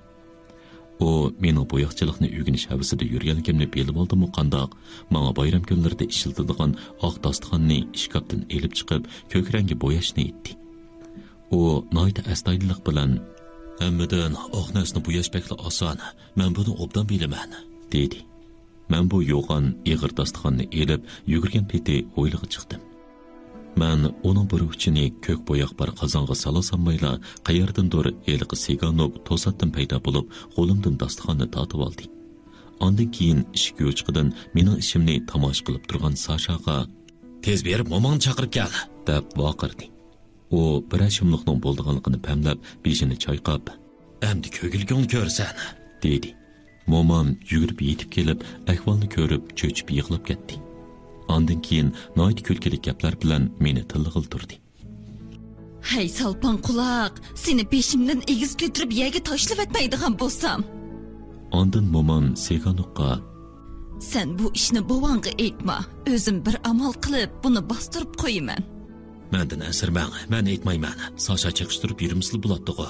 ئۇ مېنىڭ بوياقچىلىقنى ئۆگىنىش ھەۋىسىدە يۈرگەنلىكىمنى بىلىۋالدىمۇ قانداق، ماڭا بايرام كۈنلىرىدە ئىشلىتىدىغان ئاق داستىخاننى ئىشكاپتىن ئېلىپ چىقىپ، كۆك رەڭگى بوياشنى ئېيتتى. ئۇ ناھايىتى ئەستايىدىللىق بىلەن، «ھەممىدىن ئاق نەرسىنى بوياش بەكلا ئاسان، مەن بۇنى ئوبدان بىلىمەن» دېدى. مەن بۇ يوغان، ئېغىر داستىخاننى ئېلىپ، يۈگۈرگەن پېتى ھويلىغا چىقتىم. مەن ئۇنىڭ بىر ئۇچىنى كۆك بوياق بار قازانغا سالالسامايلا، قەيەردىندۇر ھېلىقى سىگانوك توساتتىن پەيدا بولۇپ، قولۇمدىن داستىخاننى تارتىۋالدى. ئاندىن كېيىن ئىشىك يوچۇقىدىن مېنىڭ ئىشىمنى تاماشا قىلىپ تۇرغان ساشاغا، «تېز بېرىپ موماڭنى چاقىرىپ كەل!» دەپ ۋارقىرىدى. ئۇ بىرەر شۇملۇقنىڭ بولىدىغانلىقىنى پەملەپ، بېشىنى چايقاپ، «ئەمدى كۆگىلىكىڭنى كۆرىسەن» دېدى. مومام يۈگۈرۈپ يېتىپ كېلىپ، ئەھۋالنى كۆرۈپ، چۆچۈپ يىغلاپ كەتتى. ئاندىن كېيىن ناھايىتى كۈلكىلىك گەپلەر بىلەن مېنى تىللىغىلى تۇردى. «ھەي، سالپاڭ قۇلاق، سېنى بېشىمدىن ئېگىز كۆتۈرۈپ يەرگە تاشلىۋەتمەيدىغان بولسام!» ئاندىن مومام سىگانوكقا، «سەن بۇ ئىشنى بوۋاڭغا ئېيتما، ئۆزۈم بىر ئامال قىلىپ بۇنى باستۇرۇپ قويىمەن.» «مەندىن ئەنسىرىمەڭ، مەن ئېيتمايمەن، ساشا چېقىشتۇرۇپ يۈرمىسىلا بولاتتىغۇ.»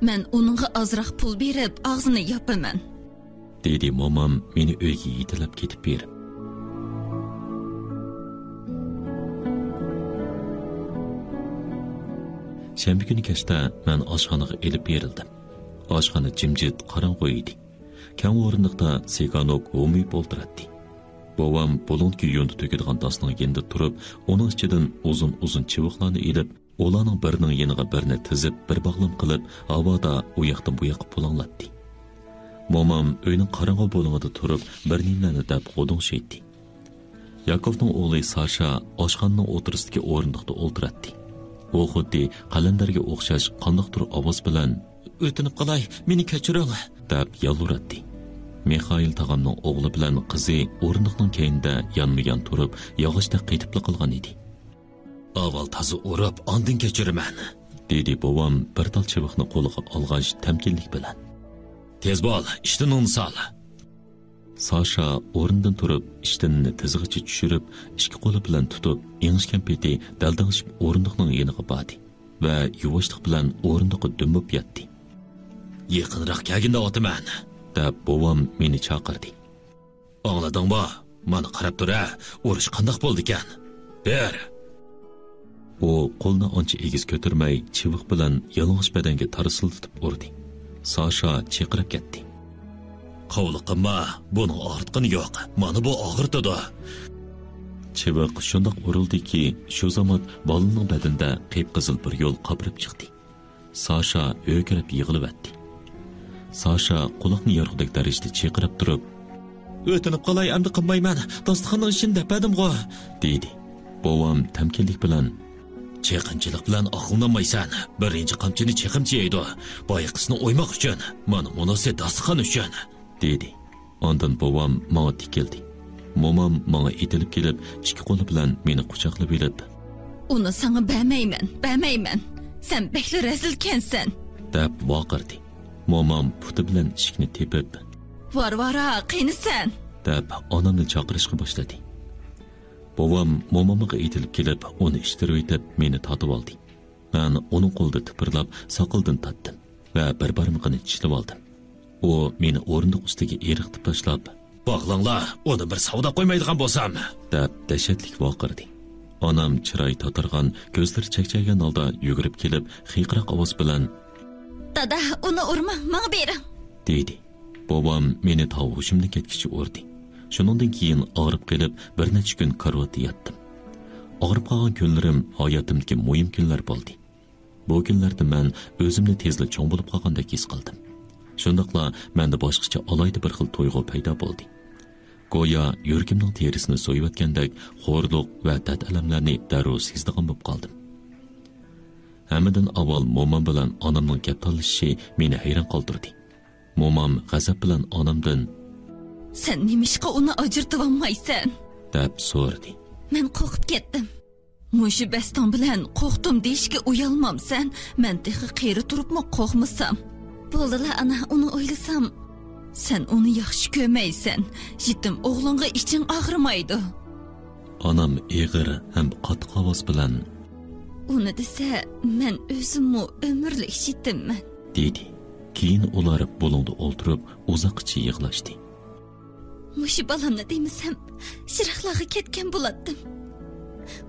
«مەن ئۇنىڭغا ئازراق پۇل بېرىپ، ئاغزىنى ياپىمەن.» دېدى مومام مېنى ئۆيگە يېتىلەپ كېتىپ بېرىپ. شەنبە كۈنى كەچتە مەن ئاشخانىغا ئېلىپ بېرىلدىم. ئاشخانا جىمجىت، قاراڭغۇ ئىدى. كەڭ ئورۇندۇقتا سىگانوك ھومىيىپ ئولتۇراتتى. بوۋام بۇلۇڭدىكى يۇندى تۆكىدىغان داستىنىڭ يېنىدا تۇرۇپ، ئۇنىڭ ئىچىدىن ئۇزۇن-ئۇزۇن چىۋىقلارنى ئېلىپ، ئۇلارنىڭ بىرىنىڭ يېنىغا بىرنى تىزىپ، بىر باغلام قىلىپ، ھاۋادا ئۇ ياقتىن بۇ ياققا پۇلاڭلاتتى. مومام ئۆينىڭ قاراڭغۇ بۇلۇڭىدا تۇرۇپ، بىر نېمىلەرنى دەپ غۇدۇڭشىيتتى. ياكوفنىڭ ئوغلى ساشا ئاشخانىنىڭ ئوتتۇرىسىدىكى ئورۇندۇقتا ئولتۇراتتى. ئۇ خۇددى قەلەندەرگە ئوخشاش قانداقتۇر ئاۋاز بىلەن، «ئۆتۈنۈپ قالاي، مېنى كەچۈرۈڭ!» دەپ يالۋۇراتتى. مىخائىل تاغامنىڭ ئوغلى بىلەن قىزى ئورۇندۇقنىڭ كەينىدە يانمۇ يان تۇرۇپ، ياغاچتەك قېتىپلا قالغان ئىدى. «ئاۋۋال تازا ئۇرۇپ، ئاندىن كەچۈرىمەن.» دېدى بوۋام بىر تال چىۋىقنى قولىغا ئالغاچ تەمكىنلىك بىلەن. «تېز بول، ئىشتىنىڭنى سال.» ساشا ئورنىدىن تۇرۇپ، ئىشتىنىنى تىزىغىچە چۈشۈرۈپ، ئىككى قولى بىلەن تۇتۇپ، ئېڭىشكەن پېتى دەلدەڭشىپ ئورۇندۇقنىڭ يېنىغا باردى ۋە يۇۋاشلىق بىلەن ئورۇندۇققا دۈمۈپ ياتتى. «يېقىنراق كەلگىن دەۋاتىمەن.» دەپ بوۋام مېنى چاقىردى. «ئاڭلىدىڭمۇ؟ مانا قاراپ تۇر ھە، ئۇرۇش قانداق بولىدىكەن. بېر!» ئۇ قولىنى ئانچە ئېگىز كۆتۈرمەي، چىۋىق بىلەن يالىڭاچ بەدەنگە تارسىلدىتىپ ئۇردى. ساشا چىرقىراپ كەتتى. «قاۋلىقىمما، بۇنىڭ ئاغرىتقىنى يوق، مانا بۇ ئاغرىتىدۇ.» چىۋىق شۇنداق ئۇرۇلدىكى، شۇ زامات بالىنىڭ بەدىنىدە قىپقىزىل بىر يول قاپىرىپ چىقتى. ساشا ھۆركىرەپ يىغلىۋەتتى. ساشا قۇلاقنى يارغۇدەك دەرىجىدە چىرقىراپ تۇرۇپ، «ئۆتۈنۈپ قالاي، ئەمدى قىلمايمەن. داستىخاننىڭ ئىشىنى دەپ بەردىمغۇ؟» دېدى. بوۋام تەمكىنلىك بىلەن، «چېقىمچىلىق بىلەن ئاقلىنالمايسەن. بىرىنچى قامچىنى چېقىمچى يەيدۇ. بايىقىسىنى ئويماق ئۈچۈن، مانا مۇنۇسى داستىخان ئۈچۈن.» دېدى. ئاندىن بوۋام ماڭا تىكىلدى. مومام ماڭا ئېتىلىپ كېلىپ، ئىككى قولى بىلەن مېنى قۇچاقلىۋېلىپ، «ئۇنى ساڭا بەرمەيمەن، بەرمەيمەن. سەن بەكلا رەزىلكەنسەن!» دەپ ۋارقىرىدى. مومام پۇتى بىلەن ئىشىكنى تېپىپ، «ۋارۋارا، قېنى سەن؟» دەپ ئانامنى چاقىرىشقا باشلىدى. بوۋام مومامغا ئېتىلىپ كېلىپ، ئۇنى ئىتتىرىۋېتىپ، مېنى تارتىۋالدى. مەن ئۇنىڭ قولىدا تىپىرلاپ، ساقىلىدىن تارتتىم ۋە بىر بارمىقىنى چىشلىۋالدىم. ئۇ مېنى ئورۇندۇق ئۈستىگە ئېرىقتىپ تاشلاپ، «باغلاڭلار، ئۇنى بىر ساۋدا قويمايدىغان بولسام!» دەپ دەھشەتلىك ۋارقىرىدى. ئانام چىرايى تاتارغان، كۆزلىرى چەكچەيگەن ھالدا يۈگۈرۈپ كېلىپ، قىيقىراق ئاۋاز بىلەن، «دادا، ئۇنى ئۇرماڭ، ماڭا بېرىڭ!» دېدى. بوۋام مېنى تا ھوشۇمدىن كەتكۈچە ئۇردى. شۇنىڭدىن كېيىن ئاغرىپ قېلىپ، بىر نەچچە كۈن كارىۋاتتا ياتتىم. ئاغرىپ قالغان كۈنلىرىم ھاياتىمدىكى مۇھىم كۈنلەر بولدى. بۇ كۈنلەردە مەن ئۆزۈمنى تېزلا چوڭ بولۇپ قالغاندەك ھېس قىلدىم. شۇنداقلا مەندە باشقىچە ئالاھىدە بىر خىل تۇيغۇ پەيدا بولدى. گويا يۈرىكىمنىڭ تېرىسىنى سويۇۋەتكەندەك خورلۇق ۋە دەرد-ئەلەملەرنى دەررۇ سېزىدىغان بولۇپ قالدىم. ھەممىدىن ئاۋۋال مومام بىلەن ئانامنىڭ گەپ تالىشىشى مېنى ھەيران قالدۇردى. مومام غەزەپ بىلەن ئانامدىن، «سەن نېمىشقا ئۇنى ئاجرىتىۋالمايسەن؟» دەپ سورىدى. «مەن قورقۇپ كەتتىم.» «مۇشۇ بەستىڭ بىلەن قورقتۇم دېيىشكە ئۇيالمامسەن؟ مەن تېخى قېرى تۇرۇپمۇ قورقمىسام.» «بولدىلا ئانا، ئۇنى ئويلىسام.» «سەن ئۇنى ياخشى كۆرمەيسەن. يېتىم ئوغلۇڭغا ئىچىڭ ئاغرىمايدۇ.» ئانام ئېغىر ھەم قاتتىق ئاۋاز بىلەن، «ئۇنى دېسە، مەن ئۆزۈممۇ ئۆمۈرلۈك يېتىممەن.» دېدى. كېيىن ئۇلار بۇلۇڭدا ئولتۇرۇپ ئۇزاققىچە يىغلاشتى. «مۇشۇ بالامنى دېمىسەم، يىراقلارغا كەتكەن بولاتتىم.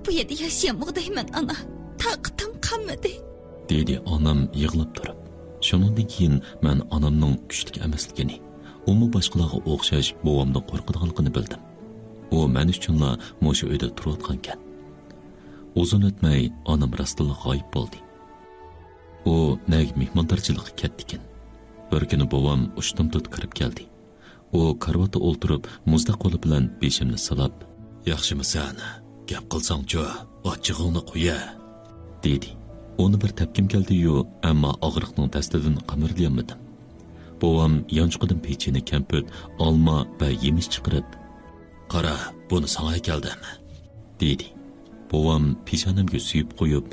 بۇ يەردە ياشىيالمىغۇدەيمەن، ئانا. تاقىتىم قالمىدى.» دېدى ئانام يىغلاپ تۇرۇپ. شۇنىڭدىن كېيىن مەن ئانامنىڭ كۈچلۈك ئەمەسلىكىنى، ئۇمۇ باشقىلارغا ئوخشاش بوۋامدىن قورقىدىغانلىقىنى بىلدىم. ئۇ مەن ئۈچۈنلا مۇشۇ ئۆيدە تۇرۇۋاتقانكەن. ئۇزۇن ئۆتمەي ئانام راستتىنلا غايىب بولدى. ئۇ نەگ مېھماندارچىلىققا كەتتىكەن. بىر كۈنى بوۋام ئۇشتۇمتۇت كىرىپ كەلدى. ئۇ كارىۋاتتا ئولتۇرۇپ، مۇزدەك قولى بىلەن بېشىمنى سىلاپ، «ياخشىمۇسەن؟ گەپ قىلساڭچۇ، ئاچچىقىڭنى قويە!» دېدى. ئۇنى بىر تەپكىم كەلدى-يۇ، ئەمما ئاغرىقنىڭ دەستىدىن قىمىردىيالمىدىم. بوۋام يانچۇقىدىن پېچىنە كەمپۈت، ئالما ۋە يېمىش چىقىرىپ، «قارا، بۇنى ساڭا ئەكەلدىم.» دېدى. بوۋام پېشانەمگە سۆيۈپ قويۇپ،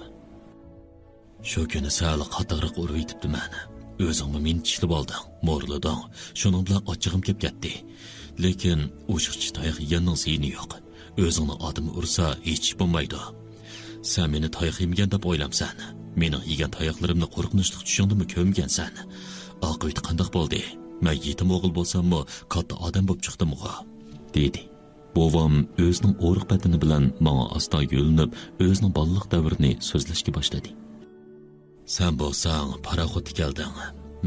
«شۇ كۈنى سەل قاتتىقراق ئۇرۇۋېتىپتىمەن. ئۆزۈڭمۇ مېنى چىشلىۋالدىڭ، مورلىدىڭ. شۇنىڭ بىلەن ئاچچىقىم كەپ كەتتى. لېكىن ئوشۇقچە تاياق يېگەننىڭ زىيىنى يوق. ئۆزۈڭنى ئادەم ئۇرسا ھېچ ئىش بولمايدۇ. سەن مېنى تاياق يېمىگەن دەپ ئويلامسەن؟ مېنىڭ يېگەن تاياقلىرىمنى قورقۇنچلۇق چۈشۈڭدىمۇ كۆرمىگەنسەن. ئاقىۋىتى قانداق بولدى؟ مەن يېتىم ئوغۇل بولساممۇ، كاتتا ئادەم بولۇپ چىقتىمغۇ.» دېدى. بوۋام ئۆزىنىڭ ئورۇق بەدىنى بىلەن ماڭا ئاستا يۆلىنىپ، ئۆزىنىڭ بالىلىق دەۋرىنى سۆزلەشكە باشلىدى. «سەن بولساڭ پاراخوتتا كەلدىڭ.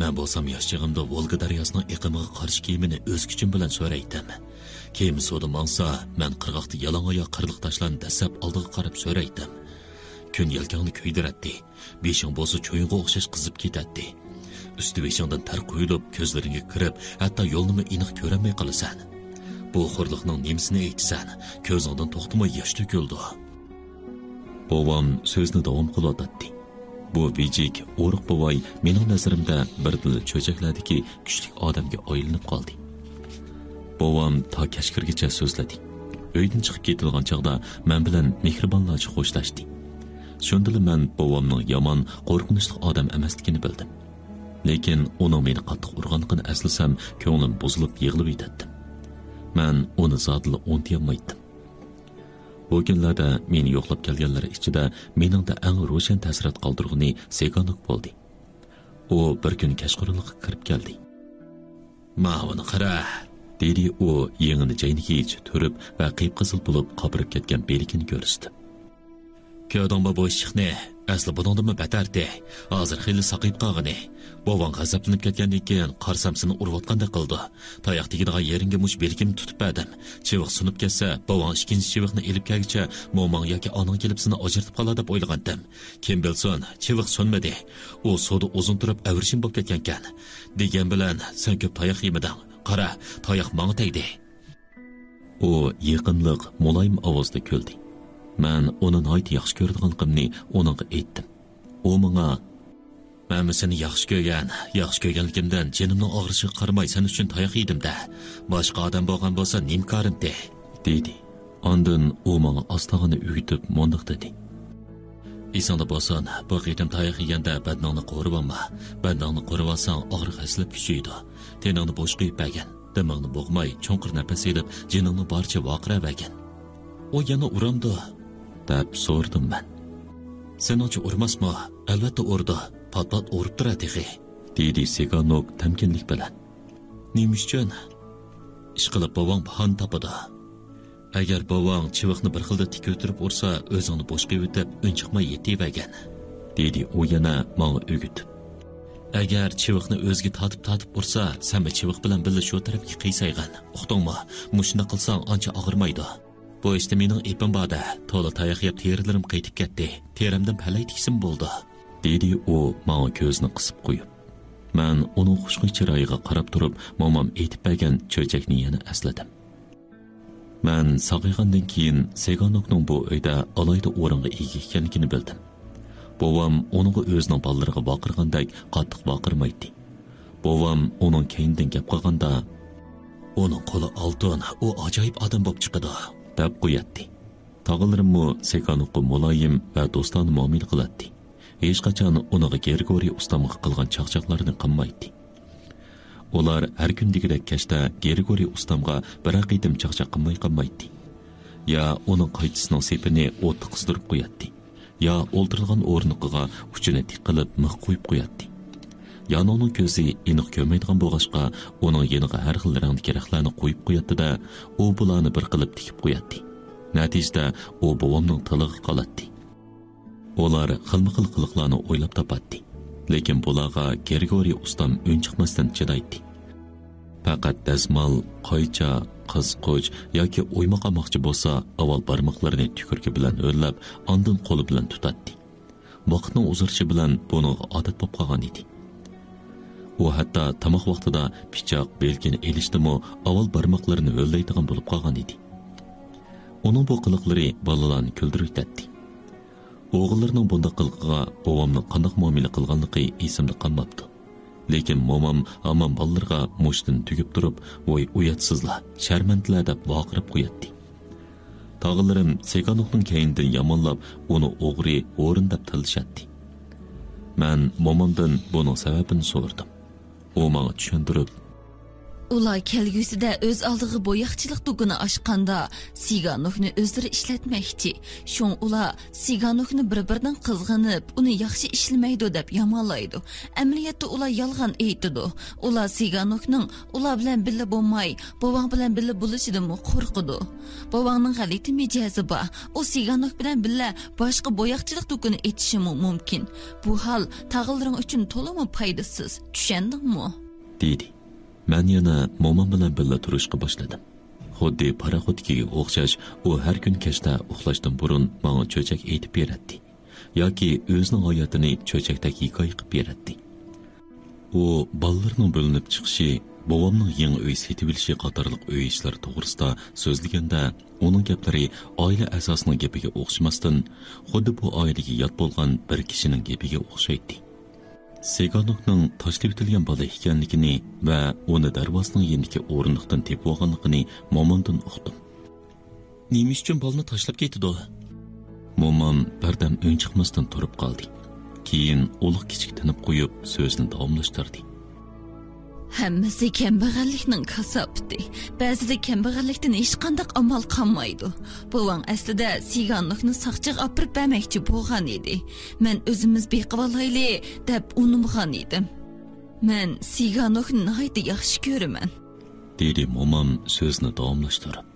مەن بولسام ياش چېغىمدا ۋولگا دەرياسىنىڭ ئېقىمىغا قارشى كېمىنى ئۆز كۈچۈم بىلەن سۆرەيتتىم. كېمە سۇدا ماڭسا، مەن قىرغاقتا يالاڭ ئاياق قىرلىق تاشلارنى دەسسەپ ئالدىغا قاراپ سۆرەيتتىم. كۈن يەلكەڭنى كۆيدۈرەتتى. بېشىڭ بولسا چويۇنغا ئوخشاش قىزىپ كېتەتتى. ئۈستى بېشىڭدىن تەر قۇيۇلۇپ، كۆزلىرىڭگە كىرىپ، ھەتتا يولنىمۇ ئېنىق كۆرەلمەي قالىسەن. بۇ خورلۇقنىڭ نېمىسىنى ئېيتىسەن؟ كۆزۈڭدىن توختىماي ياش تۆكۈلىدۇ.» بوۋام سۆزنى داۋام قىلىۋاتاتتى. بۇ ۋىجىك، ئورۇق بوۋاي مېنىڭ نەزىرىمدە بىردىنلا چۆچەكلەردىكى كۈچلۈك ئادەمگە ئايلىنىپ قالدى. بوۋام تا كەچ كىرگىچە سۆزلىدى. ئۆيدىن چىقىپ كېتىدىغان چاغدا مەن بىلەن مېھرىبانلارچە خوشلاشتى. شۇندىلا مەن بوۋامنىڭ يامان، قورقۇنچلۇق ئادەم ئەمەسلىكىنى بىلدىم. لېكىن ئۇنىڭ مېنى قاتتىق ئۇرغانلىقىنى ئەسلىسەم، كۆڭلۈم بۇزۇلۇپ يىغلىۋېتەتتىم. مەن ئۇنى زادىلا ئۇنتۇيالمايتتىم. بۇ كۈنلەردە مېنى يوقلاپ كەلگەنلەر ئىچىدە مېنىڭدە ئەڭ روشەن تەسىرات قالدۇرغىنى سېگانوك بولدى. ئۇ بىر كۈنى كەچقۇرۇنلۇققا كىرىپ كەلدى. «ماۋۇنى قارا!» دېدى ئۇ يېڭىنى جەينىگە يېچىپ تۈرۈپ ۋە قىپقىزىل بولۇپ قاپىرىپ كەتكەن بىلىكىنى كۆرسىتىپ. «كۆردۈڭمۇ بۇ ئىششىقنى؟ ئەسلى بۇنىڭدىنمۇ بەتەرتى. ھازىر خېلى ساقىيىپ قالغىنى. بوۋاڭ غەزەپلىنىپ كەتكەندىن كېيىن قارىسام سېنى ئۇرۇۋاتقاندەك قىلىدۇ. تاياق تېگىدىغان يېرىڭگە مۇشۇ بىلىكىمنى تۇتۇپ بەردىم. چىۋىق سۇنۇپ كەتسە، بوۋاڭ ئىككىنچى چىۋىقنى ئېلىپ كەلگۈچە موماڭ ياكى ئاناڭ كېلىپ سېنى ئاجرىتىپ قالار دەپ ئويلىغانتىم. كىم بىلسۇن، چىۋىق سۇنمىدى. ئۇ سۇدا ئۇزۇن تۇرۇپ ئەۋرىشىم بولۇپ كەتكەنكەن. دېگەن بىلەن سەن كۆپ تاياق يېمىدىڭ. قارا، تاياق ماڭا تەگدى. ئۇ يېقىملىق، مۇلايىم ئاۋازدا كۈلدى. مەن ئۇنى ناھايىتى ياخشى كۆرىدىغانلىقىمنى ئۇنىڭغا ئېيتتىم. ئۇ ماڭا، مەنمۇ سېنى ياخشى كۆرگەن، ياخشى كۆرگەنلىكىمدىن جېنىمنىڭ ئاغرىشىغا قارىماي سەن ئۈچۈن تاياق يېدىم-دە. باشقا ئادەم بولغان بولسا نېمە كارىمتى؟ دېدى. ئاندىن ئۇ ماڭا ئاستاغىنا ئۆگىتىپ مۇنداق دېدى. ئېسىڭدە بولسۇن، بۇ قېتىم تاياق يېگەندە بەدىنىڭنى قورۇۋالما. بەدىنىڭنى قورۇۋالساڭ ئاغرىق ھەسسىلەپ كۈچىيىدۇ. تېنىڭنى بوش قويۇپ بەرگىن. دىمىڭنى بوغماي، چوڭقۇر نەپەس ئېلىپ، جېنىڭنى بارىچە ۋارقىراۋەرگىن. ئۇ يەنە ئۇرامدۇ؟ دەپ سورىدىم مەن. سېنىڭچە ئۇرماسمۇ؟ ئەلۋەتتە ئۇرىدۇ. پات-پات ئۇرۇپ تۇرە تېخى. دېدى سىگانوك تەمكىنلىك بىلەن. نېمە ئۈچۈن؟ ئىشقىلىپ بوۋاڭ باھانە تاپىدۇ. ئەگەر بوۋاڭ چىۋىقنى بىر خىلدا تىكىۋېتىرىپ ئۇرسا، ئۆزۈڭنى بوش قويۇۋېتىپ، ئۈنچىقماي يېتىۋەرگىن. دېدى ئۇ يەنە ماڭا ئۆگىتىپ. ئەگەر چىۋىقنى ئۆزىگە تارتىپ-تارتىپ ئۇرسا، سەنمۇ چىۋىق بىلەن بىللە شۇ تەرەپكە قىيسايغىن. ئۇقتۇڭمۇ؟ مۇشۇنداق قىلساڭ ئانچە ئاغرىمايدۇ. بۇ ئىشتا مېنىڭ ئېپىم بار-دە، تولا تاياق يەپ تېرىلىرىم قېتىپ كەتتى. تېرەمدىن پەلەي تىكسىمۇ بولىدۇ. دېدى ئۇ ماڭا كۆزىنى قىسىپ قويۇپ. مەن ئۇنىڭ خۇشخۇي چىرايىغا قاراپ تۇرۇپ، مومام ئېيتىپ بەرگەن چۆچەكنى يەنە ئەسلىدىم. مەن ساقىيغاندىن كېيىن سىگانوكنىڭ بۇ ئۆيدە ئالاھىدە ئورۇنغا ئىگە ئىكەنلىكىنى بىلدىم. بوۋام ئۇنىڭغا ئۆزىنىڭ بالىلىرىغا ۋارقىرىغاندەك قاتتىق ۋارقىرىمايتتى. بوۋام ئۇنىڭ كەينىدىن گەپ قىلغاندا، ئۇنىڭ قولى ئالتۇن، ئۇ ئاجايىپ ئادەم بولۇپ چىقىدۇ، دەپ قوياتتى. تاغىلىرىممۇ سىگانوكقا مۇلايىم ۋە دوستانە مۇئامىلە قىلاتتى. ھېچقاچان ئۇنىڭغا گرىگورىي ئۇستامغا قىلغان چاقچاقلارنى قىلمايتتى. ئۇلار ھەر كۈن دېگۈدەك كەچتە گرىگورىي ئۇستامغا بىرەر قېتىم چاقچاق قىلماي قالمايتتى. يا ئۇنىڭ قايچىسىنىڭ سېپىنى ئوتتا قىزدۇرۇپ قوياتتى، يا ئولتۇرىدىغان ئورۇندۇقىغا ئۇچىنى تىك قىلىپ مىخ قويۇپ قوياتتى. يانۇنىڭ كۆزى ئېنىق كۆرمەيدىغان بولغاچقا، ئۇنىڭ يېنىغا ھەر خىل رەڭدىكى رەختلەرنى قويۇپ قوياتتى-دە، ئۇ بۇلارنى بىر قىلىپ تىكىپ قوياتتى. نەتىجىدە ئۇ بوۋامنىڭ تىلىغا قالاتتى. ئۇلار خىلمۇ خىل قىلىقلارنى ئويلاپ تاپاتتى. لېكىن بۇلارغا گرىگورىي ئۇستام ئۈنچىقماستىن چىدايتتى. پەقەت دەزمال، قايچا، قىسقۇچ ياكى ئويماق ئالماقچى بولسا، ئاۋۋال بارماقلىرىنى تۈكۈرۈكى بىلەن ھۆللەپ، ئاندىن قولى بىلەن تۇتاتتى. ۋاقىتنىڭ ئۇزىرىشى بىلەن بۇنىڭغا ئادەت بولۇپ قالغان ئىدى. ئۇ ھەتتا تاماق ۋاقتىدا پىچاق، بىلكىنى ئېلىشتىمۇ ئاۋۋال بارماقلىرىنى ھۆللەيدىغان بولۇپ قالغان ئىدى. ئۇنىڭ بۇ قىلىقلىرى بالىلارنى كۈلدۈرۈۋېتەتتى. ئوغۇللىرىنىڭ بۇنداق قىلىقىغا بوۋامنىڭ قانداق مۇئامىلە قىلغانلىقى ئېسىمدە قالماپتۇ. لېكىن مومام ھامان بالىلىرىغا مۇشتىنى تۈگۈپ تۇرۇپ، ۋاي ئۇياتسىزلار، شەرمەنتىلەر دەپ ۋارقىراپ قوياتتى. تاغىلىرىم سىگانوكنىڭ كەينىدىن يامانلاپ، ئۇنى ئوغرى، ھورۇن دەپ تىللىشاتتى. مەن مومامدىن بۇنىڭ سەۋەبىنى سورىدىم. ئۇ ماڭا چۈشەندۈرۈپ، ئۇلار كەلگۈسىدە ئۆز ئالدىغا بوياقچىلىق دۇكىنى ئاچقاندا، سىگانوكنى ئۆزلىرى ئىشلەتمەكچى. شۇڭا ئۇلار سىگانوكنى بىر-بىرىدىن قىزغىنىپ، ئۇنى ياخشى ئىشلىمەيدۇ دەپ يامانلايدۇ. ئەمەلىيەتتە ئۇلار يالغان ئېيتىدۇ. ئۇلار سىگانوكنىڭ ئۇلار بىلەن بىللە بولماي، بوۋاڭ بىلەن بىللە بولۇشىدىنمۇ قورقىدۇ. بوۋاڭنىڭ غەلىتە مىجەزى بار. ئۇ سىگانوك بىلەن بىللە باشقا بوياقچىلىق دۇكىنى ئېچىشىمۇ مۇمكىن. بۇ ھال تاغىلىرىڭ ئۈچۈن تولىمۇ پايدىسىز. چۈشەندىڭمۇ؟ دېدى. مەن يەنە مومام بىلەن بىللە تۇرۇشقا باشلىدىم. خۇددى پاراخوتتىكىگە ئوخشاش، ئۇ ھەر كۈن كەچتە ئۇخلاشتىن بۇرۇن ماڭا چۆچەك ئېيتىپ بېرەتتى. ياكى ئۆزىنىڭ ھاياتىنى چۆچەكتەك ھېكايە قىلىپ بېرەتتى. ئۇ بالىلىرىنىڭ بۆلۈنۈپ چىقىشى، بوۋامنىڭ يېڭى ئۆي سېتىۋېلىشى قاتارلىق ئۆي ئىشلىرى توغرىسىدا سۆزلىگەندە، ئۇنىڭ گەپلىرى ئائىلە ئەزاسىنىڭ گېپىگە ئوخشىماستىن، خۇددى بۇ ئائىلىگە يات بولغان بىر كىشىنىڭ گېپىگە ئوخشايتتى. سىگانوكنىڭ تاشلىۋېتىلگەن بالا ئىكەنلىكىنى ۋە ئۇنى دەرۋازىنىڭ يېنىدىكى ئورۇندۇقتىن تېپىۋالغانلىقىنى مومامدىن ئۇقتۇم. نېمە ئۈچۈن بالىنى تاشلاپ كېتىدۇ؟ مومام بىردەم ئۈنچىقماستىن تۇرۇپ قالدى. كېيىن ئۇلۇغ كىچىك تىنىپ قويۇپ، سۆزىنى داۋاملاشتۇردى. ھەممىسى كەمبەغەللىكنىڭ كاساپىتى. بەزىدە كەمبەغەللىكتىن ھېچقانداق ئامال قالمايدۇ. بوۋاڭ ئەسلىدە سىگانوكنى ساقچىغا ئاپىرىپ بەرمەكچى بولغان ئىدى. مەن ئۆزىمىز بېقىۋالايلى دەپ ئۇنىمىغان ئىدىم. مەن سىگانوكنى ناھايىتى ياخشى كۆرىمەن. دېدى مومام سۆزىنى داۋاملاشتۇرۇپ.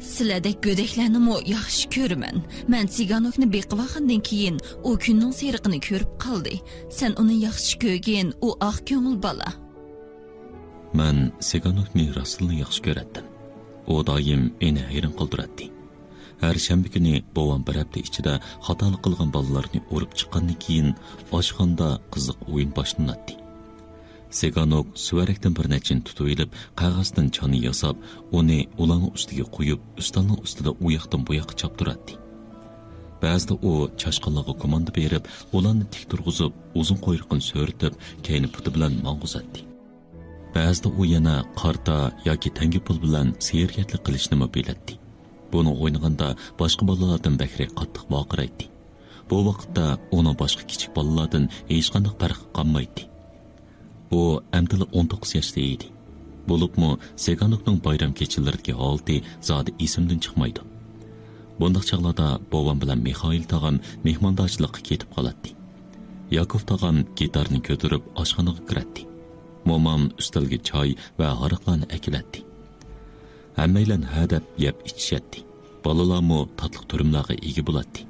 سىلەردەك گۆدەكلەرنىمۇ ياخشى كۆرىمەن. مەن سىگانوكنى بېقىۋالغاندىن كېيىن، ئۇ كۈننىڭ سېرىقىنى كۆرۈپ قالدى. سەن ئۇنى ياخشى كۆرگىن، ئۇ ئاق كۆڭۈل بالا. مەن سىگانوكنى راستلا ياخشى كۆرەتتىم. ئۇ دائىم مېنى ھەيران قالدۇراتتى. ھەر شەنبە كۈنى بوۋام بىر ھەپتە ئىچىدە خاتالىق قىلغان بالىلارنى ئۇرۇپ چىققاندىن كېيىن، ئاشخانىدا قىزىق ئويۇن باشلىناتتى. سىگانوك سۈۋەرەكتىن بىر نەچچىنى تۇتۇۋېلىپ، قەغەزدىن چانا ياساپ، ئۇنى ئۇلارنىڭ ئۈستىگە قويۇپ، ئۈستەلنىڭ ئۈستىدە ئۇ ياقتىن بۇ ياققا چاپتۇراتتى. بەزىدە ئۇ چاشقانلارغا كوماندا بېرىپ، ئۇلارنى تىك تۇرغۇزۇپ، ئۇزۇن قۇيرۇقىنى سۆرىتىپ، كەينى پۇتى بىلەن ماڭغۇزاتتى. بەزىدە ئۇ يەنە قارتا ياكى تەڭگە پۇل بىلەن سېھىرگەرلىك قىلىشنىمۇ بىلەتتى. بۇنى ئوينىغاندا باشقا بالىلاردىن بەكرەك قاتتىق ۋارقىرايتتى. بۇ ۋاقىتتا ئۇنىڭ باشقا كىچىك بالىلاردىن ھېچقانداق پەرقى قالمايتتى. ئۇ ئەمدىلا ئون توققۇز ياشتا ئىدى. بولۇپمۇ سىگانوكنىڭ بايرام كېچىلىرىدىكى ھالىتى زادى ئېسىمدىن چىقمايدۇ. بۇنداق چاغلاردا بوۋام بىلەن مىخائىل تاغام مېھماندارچىلىققا كېتىپ قالاتتى. ياكوف تاغام گىتارنى كۆتۈرۈپ ئاشخانىغا كىرەتتى. مومام ئۈستەلگە چاي ۋە ھاراقلارنى ئەكېلەتتى. ھەممەيلەن ھە دەپ يەپ ئىچىشەتتى. بالىلارمۇ تاتلىق تۈرۈملەرگە ئىگە بولاتتى.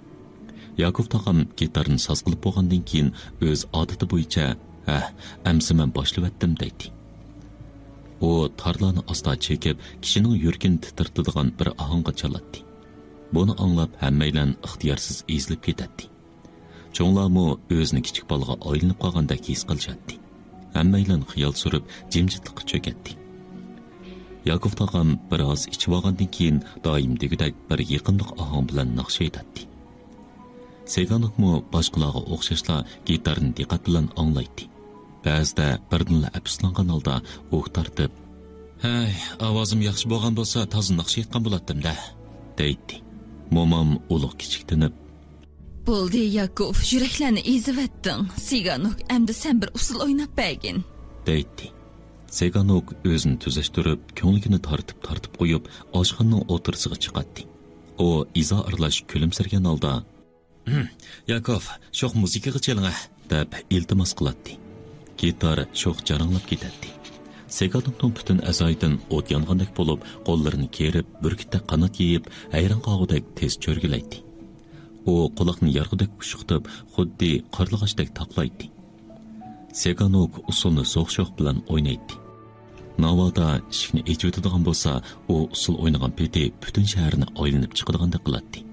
ياكوف تاغام گىتارنى ساز قىلىپ بولغاندىن كېيىن، ئۆز ئادىتى بويىچە، ھە، ئەمسە مەن باشلىۋەتتىم دەيتتى. ئۇ تارلارنى ئاستا چېكىپ، كىشىنىڭ يۈرىكىنى تىترىتىدىغان بىر ئاھاڭغا چالاتتى. بۇنى ئاڭلاپ، ھەممەيلەن ئىختىيارسىز ئېزىلىپ كېتەتتى. چوڭلارمۇ ئۆزىنى كىچىك بالىغا ئايلىنىپ قالغاندەك ھېس قىلىشاتتى. ھەممەيلەن خىيال سۈرۈپ، جىمجىتلىققا چۆكەتتى. ياكوف تاغام بىر ئاز ئىچىۋالغاندىن كېيىن، دائىم دېگۈدەك بىر يېقىملىق ئاھاڭ بىلەن ناخشا ئېيتاتتى. سىگانوكمۇ باشقىلارغا ئوخشاشلا گىتارنى دىققەت بىلەن ئاڭلايتتى. بەزىدە بىردىنلا ئەپسۇسلانغان ھالدا ئۇھ تارتىپ، «ھەي، ئاۋازىم ياخشى بولغان بولسا، تازا ناخشا ئېيتقان بولاتتىم-دە» دەيتتى. مومام ئۇلۇغ كىچىكتىنىپ، «بولدى، ياكوف، يۈرەكلەرنى ئېزىۋەتتىڭ. سىگانوك، ئەمدى سەن بىر ئۇسسۇل ئويناپ بەرگىن» دەيتتى. سىگانوك ئۆزىنى تۈزەشتۈرۈپ، كۆڭلىكىنى تارتىپ-تارتىپ قويۇپ، ئاشخانىنىڭ ئوتتۇرىسىغا چىقاتتى. ئۇ ئىزا ئارىلاش كۈلۈمسىرىگەن ھالدا، «ھىم، ياكوف، شوخ مۇزىكىغا چېلىڭە» دەپ ئىلتىماس قىلاتتى. گىتار شوخ جاراڭلاپ كېتەتتى. سىگانوكنىڭ پۈتۈن ئەزايىدىن ئوت يانغاندەك بولۇپ، قوللىرىنى كېرىپ، بۈركۈتتەك قانات يېيىپ، ھەيران قالغۇدەك تېز چۆرگىلەيتتى. ئۇ قۇلاقنى يارغۇدەك ئۇششۇقتۇپ، خۇددى قارلىغاچتەك تاپلايتتى. سىگانوك ئۇسسۇلنى زوق-شوخ بىلەن ئوينايتتى. ناۋادا ئىشىكنى ئېچىۋېتىدىغان بولسا، ئۇ ئۇسسۇل ئوينىغان پېتى پۈتۈن شەھەرنى ئايلىنىپ چىقىدىغاندەك قىلاتتى.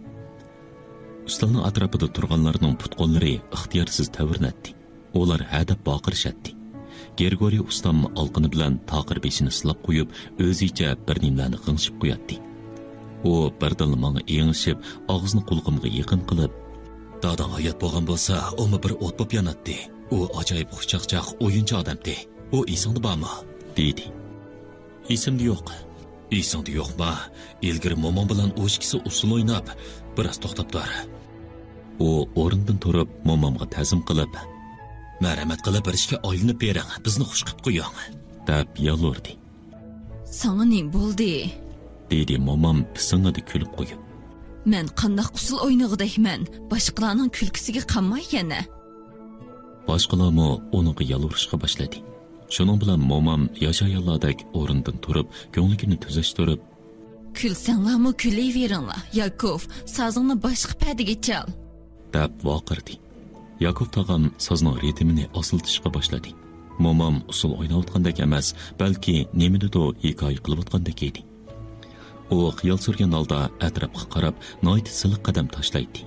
ئۈستەلنىڭ ئەتراپىدا تۇرغانلارنىڭ پۇت-قوللىرى ئىختىيارسىز تەۋرىنەتتى. ئۇلار ھە دەپ ۋارقىرىشاتتى. گرىگورىي ئۇستام ئالىقىنى بىلەن تاقىر بېشىنى سىلاپ قويۇپ، ئۆزىچە بىر نېمىلەرنى غىڭشىپ قوياتتى. ئۇ بىردىنلا ماڭا ئېڭىشىپ، ئاغزىنى قۇلىقىمغا يېقىن قىلىپ، «داداڭ ھايات بولغان بولسا، ئۇمۇ بىر ئوت بولۇپ ياناتتى. ئۇ ئاجايىپ خۇشچاقچاق ئويۇنچى ئادەمتى. ئۇ ئېسىڭدە بارمۇ؟» دېدى. «ئېسىمدە يوق.» «ئېسىڭدە يوقما؟ ئىلگىرى موماڭ بىلەن ئۇ ئىككىسى ئۇسسۇل ئويناپ، بىراز توختاپ تۇر.» ئۇ ئورنىدىن تۇرۇپ، مومامغا تەزىم قىلىپ، «مەرھەمەت قىلىپ بىر ئىشكە ئايلىنىپ بېرىڭ، بىزنى خۇش قىلىپ قويۇڭ» دەپ يالۋۇردى. «ساڭا نېمە بولدى؟» دېدى مومام پىسىڭىدە كۈلۈپ قويۇپ. «مەن قانداق ئۇسسۇل ئوينىغۇدەكمەن؟ باشقىلارنىڭ كۈلكىسىگە قانماي يەنە.» باشقىلارمۇ ئۇنىڭغا يالۋۇرۇشقا باشلىدى. شۇنىڭ بىلەن مومام ياشايانلاردەك ئورنىدىن تۇرۇپ، كۆڭلىكىنى تۈزەشتۈرۈپ، «كۈلسەڭلارمۇ كۈلۈۋېرىڭلار، ياكوف، سازىڭنى باشقا پەدىگە چال» دەپ ۋارقىرىدى. ياكوف تاغام سازنىڭ رىتىمىنى ئاسىلىتىشقا باشلىدى. مومام ئۇسسۇل ئويناۋاتقاندەك ئەمەس، بەلكى نېمىنىدۇر ھېكايە قىلىۋاتقاندەك ئىدى. ئۇ خىيال سۈرگەن ھالدا ئەتراپقا قاراپ، ناھايىتى سىلىق قەدەم تاشلايتتى.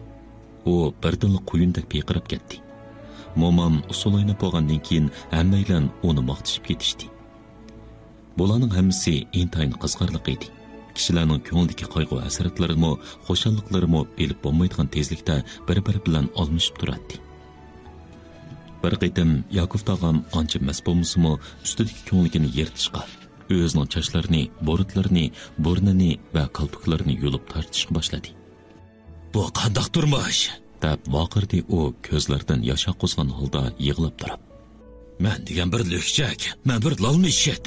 ئۇ بىردىنلا قۇيۇندەك پىرقىراپ كەتتى. مومام ئۇسسۇل ئويناپ بولغاندىن كېيىن، ھەممەيلەن ئۇنى ماختىشىپ كېتىشتى. بۇلارنىڭ ھەممىسى ئىنتايىن قىزىقارلىق ئىدى. كىشىلەرنىڭ كۆڭلىدىكى قايغۇ-ھەسرەتلىرىمۇ، خۇشاللىقلىرىمۇ بىلىپ بولمايدىغان تېزلىكتە بىر-بىرى بىلەن ئالمىشىپ تۇراتتى. بىر قېتىم ياكوف تاغام ئانچە مەست بولمىسىمۇ، ئۈستىدىكى كۆڭلىكىنى يىرتىشقا، ئۆزىنىڭ چاچلىرىنى، بۇرۇتلىرىنى، بۇرنىنى ۋە كالپۇكلىرىنى يۇلۇپ تارتىشقا باشلىدى. «بۇ قانداق تۇرمۇش؟» دەپ ۋارقىرىدى ئۇ كۆزلىرىدىن ياش ئاققۇزغان ھالدا يىغلاپ تۇرۇپ. «مەن دېگەن بىر لۈكچەك، مەن بىر لالما ئىششەك.»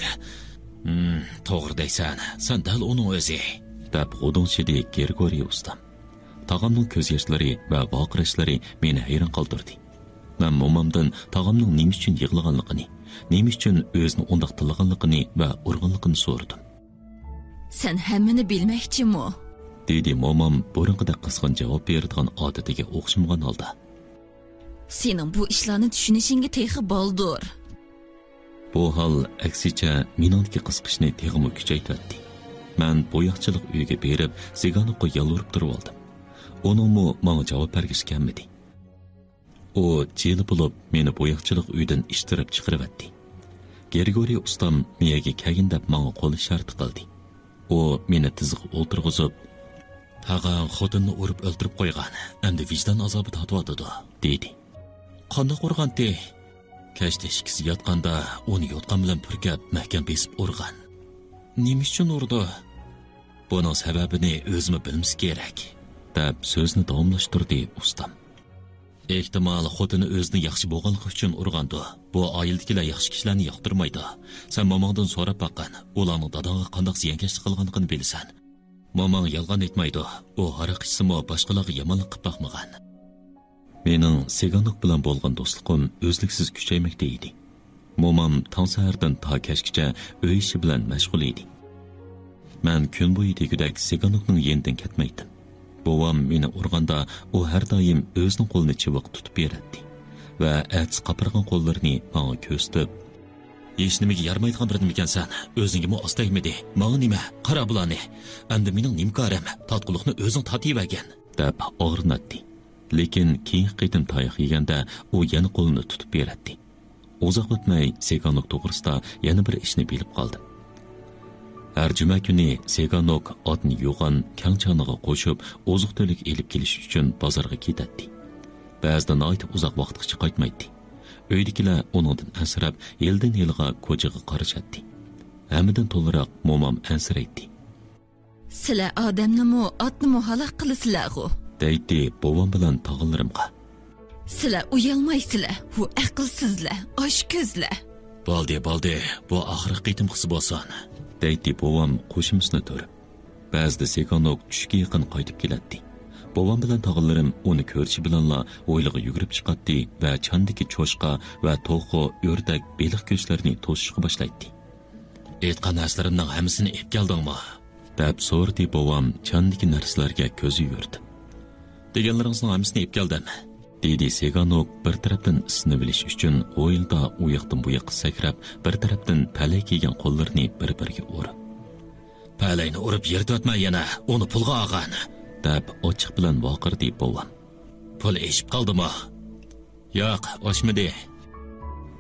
«ھىم، توغرا دەيسەن، سەن دەل ئۇنىڭ ئۆزى.» دەپ غۇدۇڭشىدى گرىگورىي ئۇستام. تاغامنىڭ كۆز ياشلىرى ۋە ۋارقىراشلىرى مېنى ھەيران قالدۇردى. مەن مومامدىن تاغامنىڭ نېمە ئۈچۈن يىغلىغانلىقىنى، نېمە ئۈچۈن ئۆزىنى ئۇنداق تىللىغانلىقىنى ۋە ئۇرغانلىقىنى سورىدىم. سەن ھەممىنى بىلمەكچىمۇ؟ دېدى مومام بۇرۇنقىدەك قىزغىن جاۋاب بېرىدىغان ئادىتىگە ئوخشىمىغان ھالدا. سېنىڭ بۇ ئىشلارنى چۈشىنىشىڭگە تېخى بالدۇر. بۇ ھال، ئەكسىچە، مېنىڭدىكى قىزىقىشنى تېخىمۇ كۈچەيتىۋەتتى. مەن بوياقچىلىق ئۆيىگە بېرىپ، زىگانوكقا يالۋۇرۇپ تۇرۇۋالدىم. ئۇنىڭمۇ ماڭا جاۋاب بەرگۈسى كەلمىدى. ئۇ جىلە بولۇپ، مېنى بوياقچىلىق ئۆيىدىن ئىتتىرىپ چىقىرىۋەتتى. گرىگورىي ئۇستام مېيەگە كەلگىن دەپ ماڭا قول ئىشارىتى قىلدى. ئۇ مېنى تىزغا ئولتۇرغۇزۇپ، «تاغاڭ خوتۇننى ئۇرۇپ ئۆلتۈرۈپ قويغان، ئەمدى ۋىجدان ئازابى تارتىۋاتىدۇ» دېدى. «قانداق ئۇرغانتى؟» «كەچتە ئىككىسى ياتقاندا ئۇنى يوتقان بىلەن پۈركەپ مەھكەم بېسىپ ئۇرغان.» «نېمە ئۈچۈن ئۇرىدۇ؟» «بۇنىڭ سەۋەبىنى ئۆزىمۇ بىلمىسە كېرەك» دەپ سۆزىنى داۋاملاشتۇردى ئۇستام. «ئېھتىمال، خوتۇنى ئۆزىنىڭ ياخشى بولغانلىقى ئۈچۈن ئۇرغاندۇ. بۇ ئائىلىدىكىلەر ياخشى كىشىلەرنى ياقتۇرمايدۇ. سەن موماڭدىن سوراپ باققىن، ئۇلارنىڭ داداڭغا قانداق زىيانكەشلىك قىلغانلىقىنى بىلىسەن. موماڭ يالغان ئېيتمايدۇ، ئۇ ھاراق ئىچسىمۇ باشقىلارغا يامانلىق قىلىپ باقمىغان.» مېنىڭ سىگانوك بىلەن بولغان دوستلۇقۇم ئۈزلۈكسىز كۈچەيمەكتە ئىدى. مومام تاڭ سەھەردىن تا كەچكىچە ئۆي ئىشى بىلەن مەشغۇل ئىدى. مەن كۈن بويى دېگۈدەك سىگانوكنىڭ يېنىدىن كەتمەيتتىم. بوۋام مېنى ئۇرغاندا، ئۇ ھەر دائىم ئۆزىنىڭ قولىنى چىۋىققا تۇتۇپ بېرەتتى ۋە ئەتىسى قاپارغان قوللىرىنى ماڭا كۆرسىتىپ، «ھېچنېمىگە يارىمايدىغان بىر نېمىكەنسەن، ئۆزۈڭگىمۇ ئاز تەگمىدى، ماڭا نېمە، قارا بۇلارنى، ئەمدى مېنىڭ نېمە كارىم، تارتقۇلۇقنى ئۆزۈڭ تارتىۋەرگىن» دەپ ئاغرىناتتى. لېكىن كېيىنكى قېتىم تاياق يېگەندە، ئۇ يەنە قولىنى تۇتۇپ بېرەتتى. ئۇزاق ئۆتمەي سېگانوك توغرىسىدا يەنە بىر ئىشنى بىلىپ قالدىم. ھەر جۈمە كۈنى سېگانوك ئاتنى يوغان كەڭ چانىغا قوشۇپ، ئوزۇق-تۈلۈك ئېلىپ كېلىش ئۈچۈن بازارغا كېتەتتى. بەزىدە ناھايىتى ئۇزاق ۋاقىتقىچە قايتمايتتى. ئۆيدىكىلەر ئۇنىڭدىن ئەنسىرەپ، ھېلىدىن-ھېلىغا كوچىغا قارىشاتتى. ھەممىدىن تولىراق مومام ئەنسىرەيتتى. «سىلەر ئادەمنىمۇ، ئاتنىمۇ ھالاك قىلىسىلەرغۇ؟» دەيتتى بوۋام بىلەن تاغىلىرىمغا. «سىلەر ئۇيالمايسىلەر، ئۇ ئەقىلسىزلەر، ئاچكۆزلەر.» «بولدى، بولدى، بۇ ئاخىرقى قېتىمقىسى بولسۇن.» دەيتتى بوۋام قوشۇمىسىنى تۈرۈپ. بەزىدە سېگانوك چۈشكە يېقىن قايتىپ كېلەتتى. بوۋام بىلەن تاغىلىرىم ئۇنى كۆرۈشى بىلەنلا ھويلىغا يۈگۈرۈپ چىقاتتى ۋە چاندىكى چوشقا ۋە توخۇ، ئۆردەك، بېلىق گۆشلىرىنى توشۇشقا باشلايتتى. «ئېيتقان نەرسىلىرىمنىڭ ھەممىسىنى ئېلىپ كەلدىڭمۇ؟» دەپ سورىدى بوۋام چاندىكى نەرسىلەرگە كۆز يۈگۈرتۈپ. «دېگەنلىرىڭىزنىڭ ھەممىسىنى ئېلىپ كەلدىم.» دېدى سېگانوك بىر تەرەپتىن ئىسسىنىۋېلىش ئۈچۈن ھويلىدا ئۇ ياقتىن بۇ ياققا سەكرەپ، بىر تەرەپتىن پەلەي كىيگەن قوللىرىنى بىر-بىرىگە ئۇرۇپ. «پەلەينى ئۇرۇپ يىرتىۋەتمە يەنە، ئۇنى پۇلغا ئالغان!» دەپ ئاچچىق بىلەن ۋارقىرىدى بوۋام. «پۇل ئېشىپ قالدىمۇ؟» «ياق، ئاشمىدى.»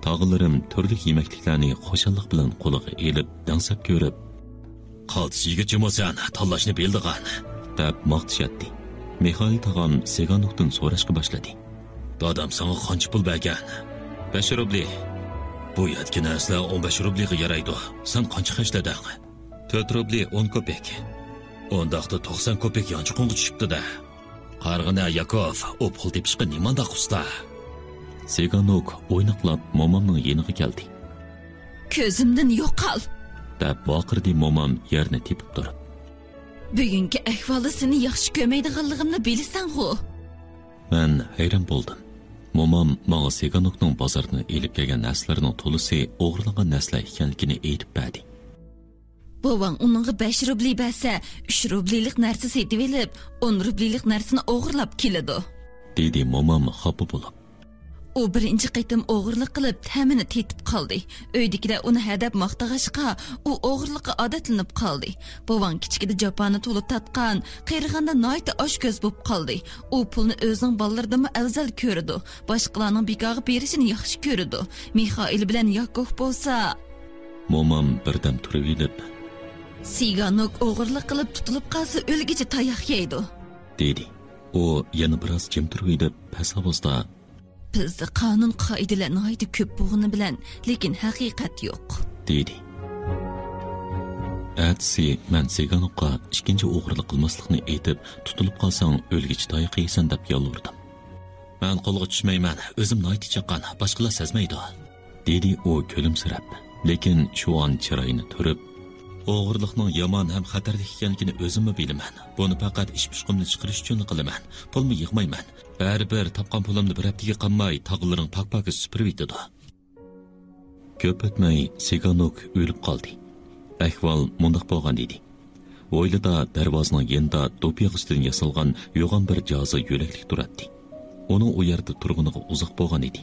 تاغىلىرىم تۈرلۈك يېمەكلىكلەرنى خۇشاللىق بىلەن قولىغا ئېلىپ، دەڭسەپ كۆرۈپ، «قالتىس يىگىت جۇمۇ سەن، تاللاشنى بىلىدىغان!» دەپ ماختىشاتتى. مىخائىل تاغام سېگانوكتىن سوراشقا باشلىدى. «دادام ساڭا قانچە پۇل بەرگەن؟» «بەش روبلى.» «بۇ يەردىكى نەرسىلەر ئون بەش روبلىغا يارايدۇ. سەن قانچە خەجلىدىڭ؟» «تۆت روبلى ئون كوپېك.» «ئۇنداقتا توقسان كوپېك يانچۇقۇڭغا چۈشۈپتۇ-دە.» «قارىغىنە، ياكوف، ئۇ پۇل تېپىشقا نېمانداق ئۇستا!» سېگانوك ئويناقلاپ مومامنىڭ يېنىغا كەلدى. «كۆزۈمدىن يوقال!» دەپ ۋارقىرىدى مومام يەرنى تېپىپ تۇرۇپ. «بۈگۈنكى ئەھۋالدا سېنى ياخشى كۆرمەيدىغانلىقىمنى بىلىسەنغۇ؟» مەن ھەيران بولدۇم. مومام ماڭا سېگانوكنىڭ بازاردىن ئېلىپ كەلگەن نەرسىلىرىنىڭ تولىسى ئوغرىلانغان نەرسىلەر ئىكەنلىكىنى ئېيتىپ بەردى. «بوۋاڭ ئۇنىڭغا بەش روبلى بەرسە، ئۈچ روبلىلىق نەرسە سېتىۋېلىپ، ئون روبلىلىق نەرسىنى ئوغرىلاپ كېلىدۇ.» دېدى مومام خاپا بولۇپ. «ئۇ بىرىنچى قېتىم ئوغرىلىق قىلىپ، تەمىنى تېتىپ قالدى. ئۆيدىكىلەر ئۇنى ھەدەپ ماختىغاچقا، ئۇ ئوغرىلىققا ئادەتلىنىپ قالدى. بوۋاڭ كىچىكىدە جاپانى تولا تارتقان، قېرىغاندا ناھايىتى ئاچكۆز بولۇپ قالدى. ئۇ پۇلنى ئۆزىنىڭ بالىلىرىدىنمۇ ئەۋزەل كۆرىدۇ، باشقىلارنىڭ بىكارغا بېرىشىنى ياخشى كۆرىدۇ. مىخائىل بىلەن ياكوف بولسا...» مومام بىردەم تۇرۇۋېلىپ، «سىگانوك ئوغرىلىق قىلىپ تۇتۇلۇپ قالسا، ئۆلگۈچە تاياق يەيدۇ.» دېدى. ئۇ يەنە بىراز جىم تۇرۇۋېلىپ، پەس ئاۋازدا، «بىزدە قانۇن-قائىدىلەر ناھايىتى كۆپ بولغىنى بىلەن، لېكىن ھەقىقەت يوق.» دېدى. ئەتىسى مەن سېگانوكقا ئىككىنچى ئوغرىلىق قىلماسلىقنى ئېيتىپ، تۇتۇلۇپ قالساڭ ئۆلگۈچە تاياق يەيسەن دەپ يالۋۇردۇم. «مەن قولغا چۈشمەيمەن، ئۆزۈم ناھايىتى چاققان، باشقىلار سەزمەيدۇ.» دېدى ئۇ كۈلۈمسىرەپ، لېكىن شۇ ئان چىرايىنى تۈرۈپ، «ئوغرىلىقنىڭ يامان ھەم خەتەرلىك ئىكەنلىكىنى ئۆزۈممۇ بىلىمەن. بۇنى پەقەت ئىش-پۇشقۇمنى چىقىرىش ئۈچۈنلا قىلىمەن. پۇلمۇ يىغمايمەن. بەرىبىر تاپقان پۇلۇمنى بىر ھەپتىگە قالماي تاغىلىرىڭ پاك-پاكىز سۈپۈرۈۋېتىدۇ.» كۆپ ئۆتمەي سىگانوك ئۆلۈپ قالدى. ئەھۋال مۇنداق بولغان ئىدى. ھويلىدا دەرۋازىنىڭ يېنىدا دوپپا ياغىچىدىن ياسالغان يوغان بىر جازا يۆلەكلىك تۇراتتى. ئۇنىڭ ئۇ يەردە تۇرغىنىغا ئۇزاق بولغان ئىدى.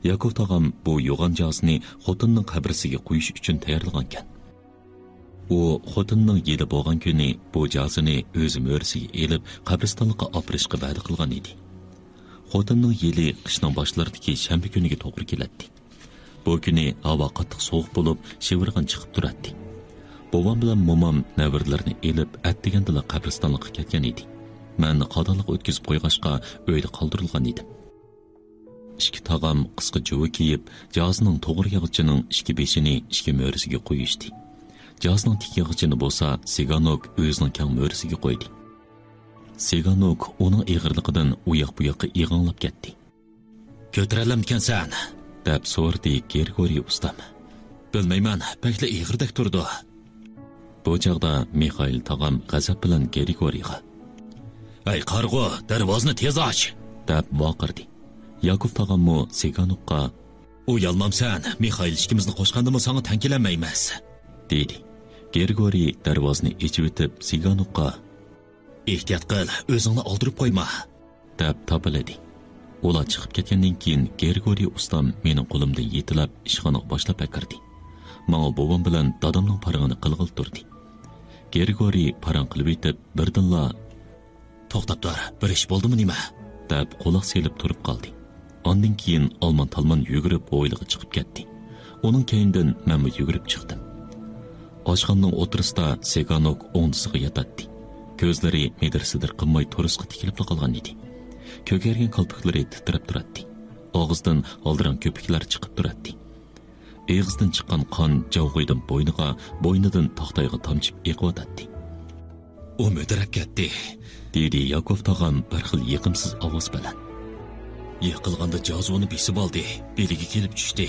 ياكوف تاغام بۇ يوغان جازىنى خوتۇنىنىڭ قەبرىسىگە قويۇش ئۈچۈن تەييارلىغانىكەن. ئۇ خوتۇنىنىڭ يېدە بولغان كۈنى بۇ جازىنى ئۆز مۈرىسىگە ئېلىپ، قەبرىستانلىققا ئاپىرىشقا ۋەدە قىلغان ئىدى. خوتۇنىنىڭ يېلى قىشنىڭ باشلىرىدىكى شەنبە كۈنىگە توغرا كېلەتتى. بۇ كۈنى ھاۋا قاتتىق سوغۇق بولۇپ، شىۋىرغان چىقىپ تۇراتتى. بوۋام بىلەن مومام نەۋرىلىرىنى ئېلىپ، ئەتىگەندىلا قەبرىستانلىققا كەتكەن ئىدى. مەن قادانلىققا ئۆتكۈزۈپ قويغاچقا، ئۆيدە قالدۇرۇلغان ئىدىم. ئىككى تاغام قىسقا جۇۋا كىيىپ، جازىنىڭ توغرا ياغىچىنىڭ ئىككى بېشىنى ئىككى مۈرىسىگە قويۇشتى. جازىنىڭ تىك ياغىچىنى بولسا سىگانوك ئۆزىنىڭ كەڭ مۈرىسىگە قويدى. سىگانوك ئۇنىڭ ئېغىرلىقىدىن ئۇ ياق بۇ ياققا ئېغىڭلاپ كەتتى. «كۆتۈرەلەمدىكەنسەن؟» دەپ سورىدى گرىگورىي ئۇستام. «بىلمەيمەن، بەكلا ئېغىردەك تۇرىدۇ.» بۇ چاغدا مىخائىل تاغام غەزەپ بىلەن گرىگورىيغا: «ھەي قارىغۇ، دەرۋازىنى تېز ئاچ!» دەپ ۋارقىرىدى. ياكوف تاغاممۇ سىگانوكقا: «ئۇيالمامسەن، مىخائىل ئىككىمىزنى قوشقاندىمۇ ساڭا تەڭ كېلەلمەيمىز.» دېدى. گرىگورىي دەرۋازىنى ئېچىۋېتىپ سىگانوكقا: «ئېھتىيات قىل، ئۆزۈڭنى ئالدۇرۇپ قويما.» دەپ تاپىلىدى. ئۇلار چىقىپ كەتكەندىن كېيىن، گرىگورىي ئۇستام مېنىڭ قولۇمدىن يېتىلەپ، ئىشخانىغا باشلاپ ئەكىردى. ماڭا بوۋام بىلەن دادامنىڭ پارىڭىنى قىلغىلى تۇردى. گرىگورىي پاراڭ قىلىۋېتىپ، بىردىنلا: «توختاپ تۇر، بىر ئىش بولدىمۇ نېمە؟» دەپ، قۇلاق سېلىپ تۇرۇپ قالدى. ئاندىن كېيىن ئالمان-تالمان يۈگۈرۈپ، ھويلىغا چىقىپ كەتتى. ئۇنىڭ كەينىدىن مەنمۇ يۈگۈرۈپ چىقتىم. ئاشخانىنىڭ ئوتتۇرىسىدا سېگانوك ئوڭدىسىغا ياتاتتى. كۆزلىرى مىدىر-سىدىر قىلماي تورۇسقا تىكىلىپلا قالغان ئىدى. كۆكەرگەن كالپۇكلىرى تىترەپ تۇراتتى. ئاغزىدىن ھالدىراڭ كۆپۈكلەر چىقىپ تۇراتتى. ئېغىزدىن چىققان قان جاۋغۇيدىن بوينىغا، بوينىدىن تاختايغا تامچىپ ئېقىۋاتاتتى. «ئۇ مۈدۈرەپ كەتتى،» دېدى ياكوف تاغام بىر خىل يېقىمسىز ئاۋاز بىلەن. «يىقىلغاندا جازا ئۇنى بېسىۋالدى، بېلىگە كېلىپ چۈشتى.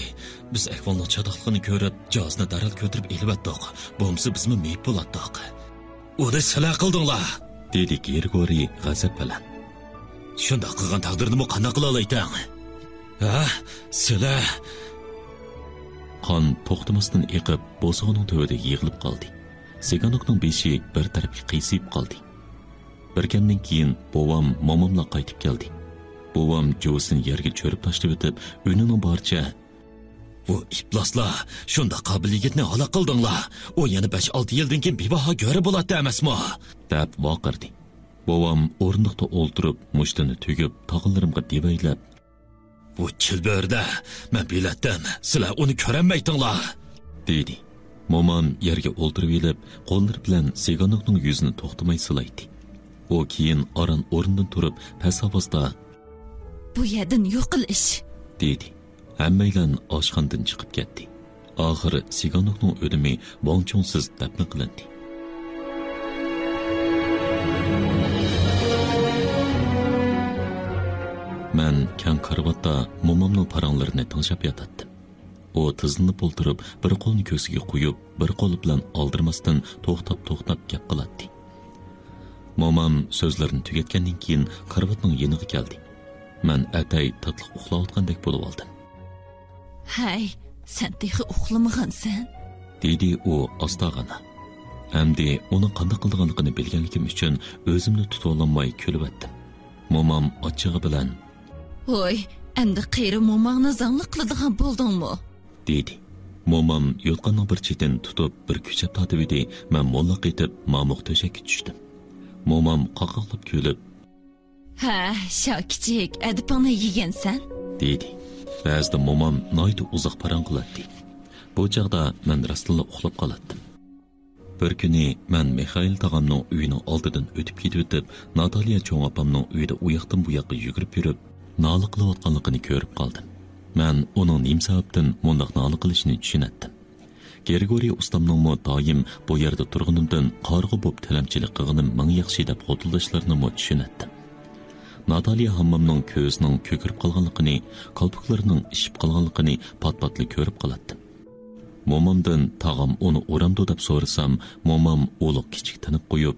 بىز ئەھۋالنىڭ چاتاقلىقىنى كۆرۈپ، جازىنى دەرھال كۆتۈرۈپ ئېلىۋەتتۇق. بولمىسا بىزمۇ مېيىپ بولاتتۇق.» «ئۇنى سىلەر قىلدىڭلار!» دېدى گرىگورىي غەزەپ بىلەن. «شۇنداق قىلغان تەقدىردىمۇ قانداق قىلالايتتىڭ؟ ھە؟ سىلەر!» قان توختىماستىن ئېقىپ، بوسۇغىنىڭ تۈۋىدە يىغىلىپ قالدى. سىگانوكنىڭ بېشى بىر تەرەپكە قىيسىيىپ قالدى. بىركەمدىن كېيىن بوۋام، موماملار قايتىپ كەلدى. بوۋام جۇۋىسىنى يەرگە چۆرۈپ تاشلىۋېتىپ، ئۈنىنىڭ بارىچە: «بۇ ئىپلاسلار، شۇنداق قابىل يىگىتنى ھالاك قىلدىڭلار. ئۇ يەنە بەش-ئالتە يىلدىن كېيىن بىباھا گۆرە بولاتتى ئەمەسمۇ؟» دەپ ۋارقىرىدى. بوۋام ئورۇندۇقتا ئولتۇرۇپ، مۇشتىنى تۈگۈپ، تاغىلىرىمغا دېۋەيلەپ: «بۇ چىلبۆرىدە مەن بىلەتتىم، سىلەر ئۇنى كۆرەلمەيتتىڭلار!» دېدى. مومام يەرگە ئولتۇرۇۋېلىپ، قوللىرى بىلەن سىگانوكنىڭ يۈزىنى توختىماي سىلايتتى. ئۇ كېيىن ئاران ئورنىدىن تۇرۇپ، پەس ئاۋازدا: «بۇ يەردىن يوقىلىش!» دېدى. ھەممەيلەن ئاشخانىدىن چىقىپ كەتتى. ئاخىر سىگانوكنىڭ ئۆلۈمى ۋاڭچۇڭسىز دەپنە قىلىندى. مەن كەڭ كارىۋاتتا مومامنىڭ پاراڭلىرىنى تىڭشاپ ياتاتتىم. ئۇ تىزلىنىپ ئولتۇرۇپ، بىر قولىنى كۆكسىگە قويۇپ، بىر قولى بىلەن ئالدىرىماستىن توختاپ-توختاپ گەپ قىلاتتى. مومام سۆزلىرىنى تۈگەتكەندىن كېيىن كارىۋاتنىڭ يېنىغا كەلدى. مەن ئەتەي تاتلىق ئۇخلاۋاتقاندەك بولۇۋالدىم. «ھەي، سەن تېخى ئۇخلىمىغانسەن؟» دېدى ئۇ ئاستاغىنا. ئەمدى ئۇنىڭ قانداق قىلىدىغانلىقىنى بىلگەنلىكىم ئۈچۈن ئۆزۈمنى تۇتۇۋالالماي كۈلۈۋەتتىم. مومام ئاچچىقى بىلەن: «ھوي، ئەمدى قېرى موماڭنى زاڭلىق قىلىدىغان بولدۇڭمۇ؟» دېدى. مومام يوتقاننىڭ بىر چېتىنى تۇتۇپ، بىر كۈچەپ تارتىۋىدى، مەن موللاق ئېتىپ، مامۇق تۆشەككە چۈشتۈم. مومام قاقاقلاپ كۈلۈپ: «ھە، شاكىچىك، ئەدىپىڭنى يېگەنسەن؟» دېدى. بەزىدە مومام ناھايىتى ئۇزاق پاراڭ قىلاتتى. بۇ چاغدا مەن راستتىنلا ئۇخلاپ قالاتتىم. بىر كۈنى مەن مىخائىل تاغامنىڭ ئۆيىنىڭ ئالدىدىن ئۆتۈپ كېتىۋېتىپ، ناتاليا چوڭ ئاپامنىڭ ئۆيىدە ئۇياقتىن بۇياققا يۈگۈرۈپ يۈرۈپ، نالە قىلىۋاتقانلىقىنى كۆرۈپ قالدىم. مەن ئۇنىڭ نېمە سەۋەبتىن مۇنداق نالە قىلىشىنى چۈشىنەتتىم. گرىگورىي ئۇستامنىڭمۇ دائىم بۇ يەردە تۇرغىنىمدىن قارىغۇ بولۇپ تىلەمچىلىك قىلغىنىم مىڭ ياخشى دەپ قولتۇلداشلىرىنىمۇ چۈشىنەتتىم. ناتاليا ھاممامنىڭ كۆزىنىڭ كۆكىرىپ قالغانلىقىنى، كالپۇكلىرىنىڭ ئىششىپ قالغانلىقىنى پات-پاتلا كۆرۈپ قالاتتىم. مومامدىن تاغام ئۇنى ئۇرامدۇ دەپ سورىسام، مومام ئۇلۇغ كىچىك تىنىپ قويۇپ: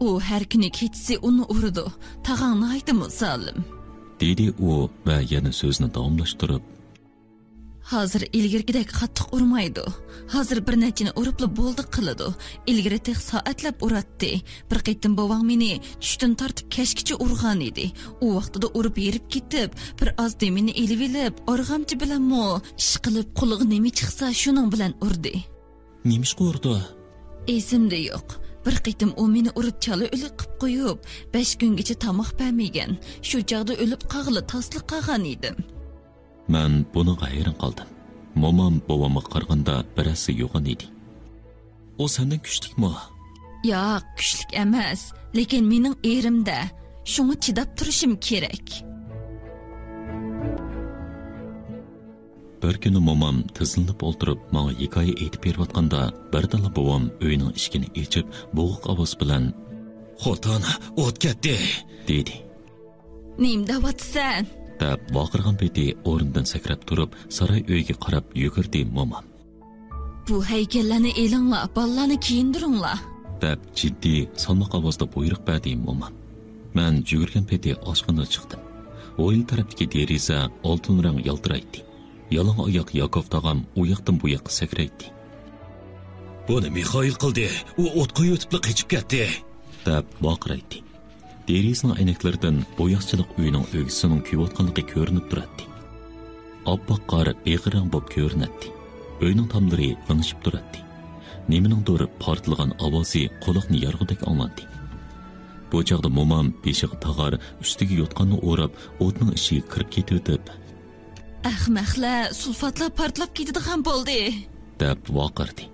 «ئۇ ھەر كۈنى كېچىسى ئۇنى ئۇرىدۇ. تاغاڭ ناھايىتىمۇ زالىم.» دېدى ئۇ ۋە يەنە سۆزىنى داۋاملاشتۇرۇپ: ھازىر ئىلگىرىكىدەك قاتتىق ئۇرمايدۇ. ھازىر بىر نەچچىنى ئۇرۇپلا بولدى قىلىدۇ. ئىلگىرى تېخى سائەتلەپ ئۇراتتى. بىر قېتىم بوۋاڭ مېنى چۈشتىن تارتىپ كەچكىچە ئۇرغانىدى. ئۇ ۋاقتىدا ئۇرۇپ ھېرىپ كېتىپ، بىر ئاز دېمىنى ئېلىۋېلىپ، ئارغامچا بىلەنمۇ ئىشقىلىپ قۇلىقىغا نېمە چىقسا شۇنىڭ بىلەن ئۇردى. نېمىشقا ئۇردى؟ ئېسىمدە يوق. بىر قېتىم ئۇ مېنى ئۇرۇپ چالا ئۆلۈك قىپ قويۇپ، بەش كۈنگىچە تاماق بەرمىگەن. شۇ چاغدا ئۆلۈپ قالغىلى تاسلا قالغان ئىدىم. مەن بۇنىڭغا ھەيران قالدىم. مومام بوۋامغا قارىغاندا بىر ھەسسە يوغان ئىدى. ئۇ سەندىن كۈچلۈكمۇ؟ ياق، كۈچلۈك ئەمەس. لېكىن مېنىڭ ئېرىمدە. شۇڭا چىداپ تۇرۇشۇم كېرەك. بىر كۈنى مومام تىزلىنىپ ئولتۇرۇپ ماڭا ھېكايە ئېيتىپ بېرىۋاتقاندا، بىردىنلا بوۋام ئۆينىڭ ئىشىكىنى ئېچىپ، بوغۇق ئاۋاز بىلەن، «خوتۇن، ئوت كەتتى!» دېدى. «نېمە دەۋاتىسەن؟» دەپ ۋارقىرىغان پېتى ئورنىدىن سەكرەپ تۇرۇپ، ساراي ئۆيىگە قاراپ يۈگۈردى مومام. «بۇ ھەيكەللەرنى ئېلىڭلار، بالىلارنى كىيىندۈرۈڭلار!» دەپ جىددىي، سالماق ئاۋازدا بۇيرۇق بەردى مومام. مەن يۈگۈرگەن پېتى ئاشخانىغا چىقتىم. ھويلا تەرەپتىكى دېرىزە ئالتۇن رەڭ يالتىرايتتى. يالاڭ ئاياق ياكوف تاغام ئۇ ياقتىن بۇ ياققا سەكرەيتتى. «بۇنى مىخائىل قىلدى، ئۇ ئوت قويۇۋېتىپلا قېچىپ كەتتى!» دەپ ۋارقىرايتتى. دېرىزىنىڭ ئەينەكلىرىدىن بوياقچىلىق ئۆيىنىڭ ئۆگزىسىنىڭ كۆيۈۋاتقانلىقى كۆرۈنۈپ تۇراتتى. ئاپئاق قار ئېغىر رەڭ بولۇپ كۆرۈنەتتى. ئۆينىڭ تاملىرى لىڭشىپ تۇراتتى. نېمىنىڭدۇر پارتلىغان ئاۋازى قۇلاقنى يارغۇدەك ئاڭلاندى. بۇ چاغدا مومام بېشىغا تاغار، ئۈستىگە يوتقاننى ئوراپ، ئوتنىڭ ئىچىگە كىرىپ كېتىۋېتىپ، «ئەخمەقلەر، سۇلفاتلار پارتلاپ كېتىدىغان بولدى!» دەپ ۋارقىرىدى.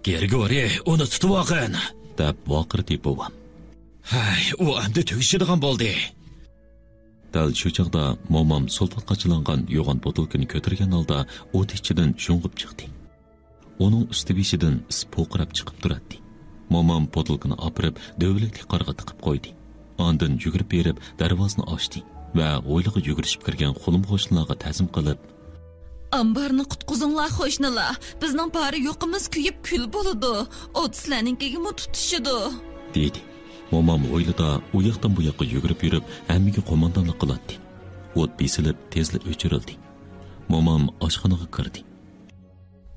«گرىگورىي، ئۇنى تۇتۇۋالغىن!» دەپ ۋارقىرىدى بوۋام. «ھەي، ئۇ ئەمدى تۈگىشىدىغان بولدى!» دەل شۇ چاغدا مومام سۇلفات قاچىلانغان يوغان بوتۇلكىنى كۆتۈرگەن ھالدا ئوت ئىچىدىن شۇڭغۇپ چىقتى. ئۇنىڭ ئۈستى بېشىدىن ئىس پۇرقىراپ چىقىپ تۇراتتى. مومام بوتۇلكىنى ئاپىرىپ، دۆۋىلەكلىك قارغا تىقىپ قويدى. ئاندىن يۈگۈرۈپ بېرىپ دەرۋازىنى ئاچتى ۋە ھويلىغا يۈگۈرۈشۈپ كىرگەن قولۇم-قوشنىلارغا تەزىم قىلىپ، «ئامبارنى قۇتقۇزۇڭلار، قوشنىلار! بىزنىڭ بارى-يوقىمىز كۆيۈپ كۈل بولىدۇ. ئوت سىلەرنىڭكىگىمۇ تۇتىشىدۇ!» دېدى. مومام ھويلىدا ئۇ ياقتىن بۇ ياققا يۈگۈرۈپ يۈرۈپ، ھەممىگە قوماندانلىق قىلاتتى. ئوت بېسىلىپ، تېزلا ئۆچۈرۈلدى. مومام ئاشخانىغا كىردى.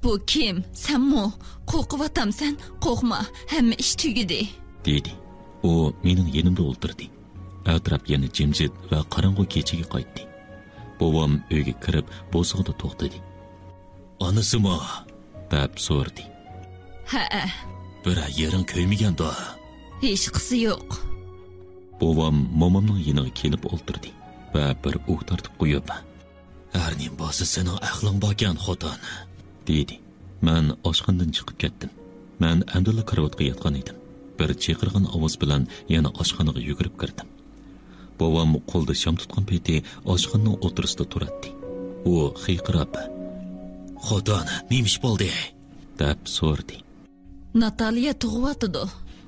«بۇ كىم؟ سەنمۇ؟ قورقۇۋاتامسەن؟ قورقما، ھەممە ئىش تۈگىدى.» دېدى. ئۇ مېنىڭ يېنىمدا ئولتۇردى. ئەتراپ يەنە جىمجىت ۋە قاراڭغۇ كېچىگە قايتتى. بوۋام ئۆيگە كىرىپ، بوسۇغىدا توختىدى. «ئانىسىمۇ؟» دەپ سورىدى. «ھەئە.» «بىرەر يېرىڭ كۆيمىگەندۇ؟» «ھېچقىسى يوق.» بوۋام مومامنىڭ يېنىغا كېلىپ ئولتۇردى ۋە بىر ئۇھ تارتىپ قويۇپ، «ھەر نېمە بولسا سېنىڭ ئەقلىڭ باركەن، خوتۇن.» دېدى. مەن ئاشخانىدىن چىقىپ كەتتىم. مەن ئەمدىلا كارىۋاتقا ياتقان ئىدىم. بىر چىقىرغان ئاۋاز بىلەن يەنە ئاشخانىغا يۈگۈرۈپ كىردىم. بوۋام قولىدا شام تۇتقان پېتى ئاشخانىنىڭ ئوتتۇرىسىدا تۇراتتى. ئۇ خىيقىراپ، «خوتۇن، نېمە ئىش بولدى؟» دەپ سورىدى. «ناتالىيە تۇغۇۋاتىدۇ.»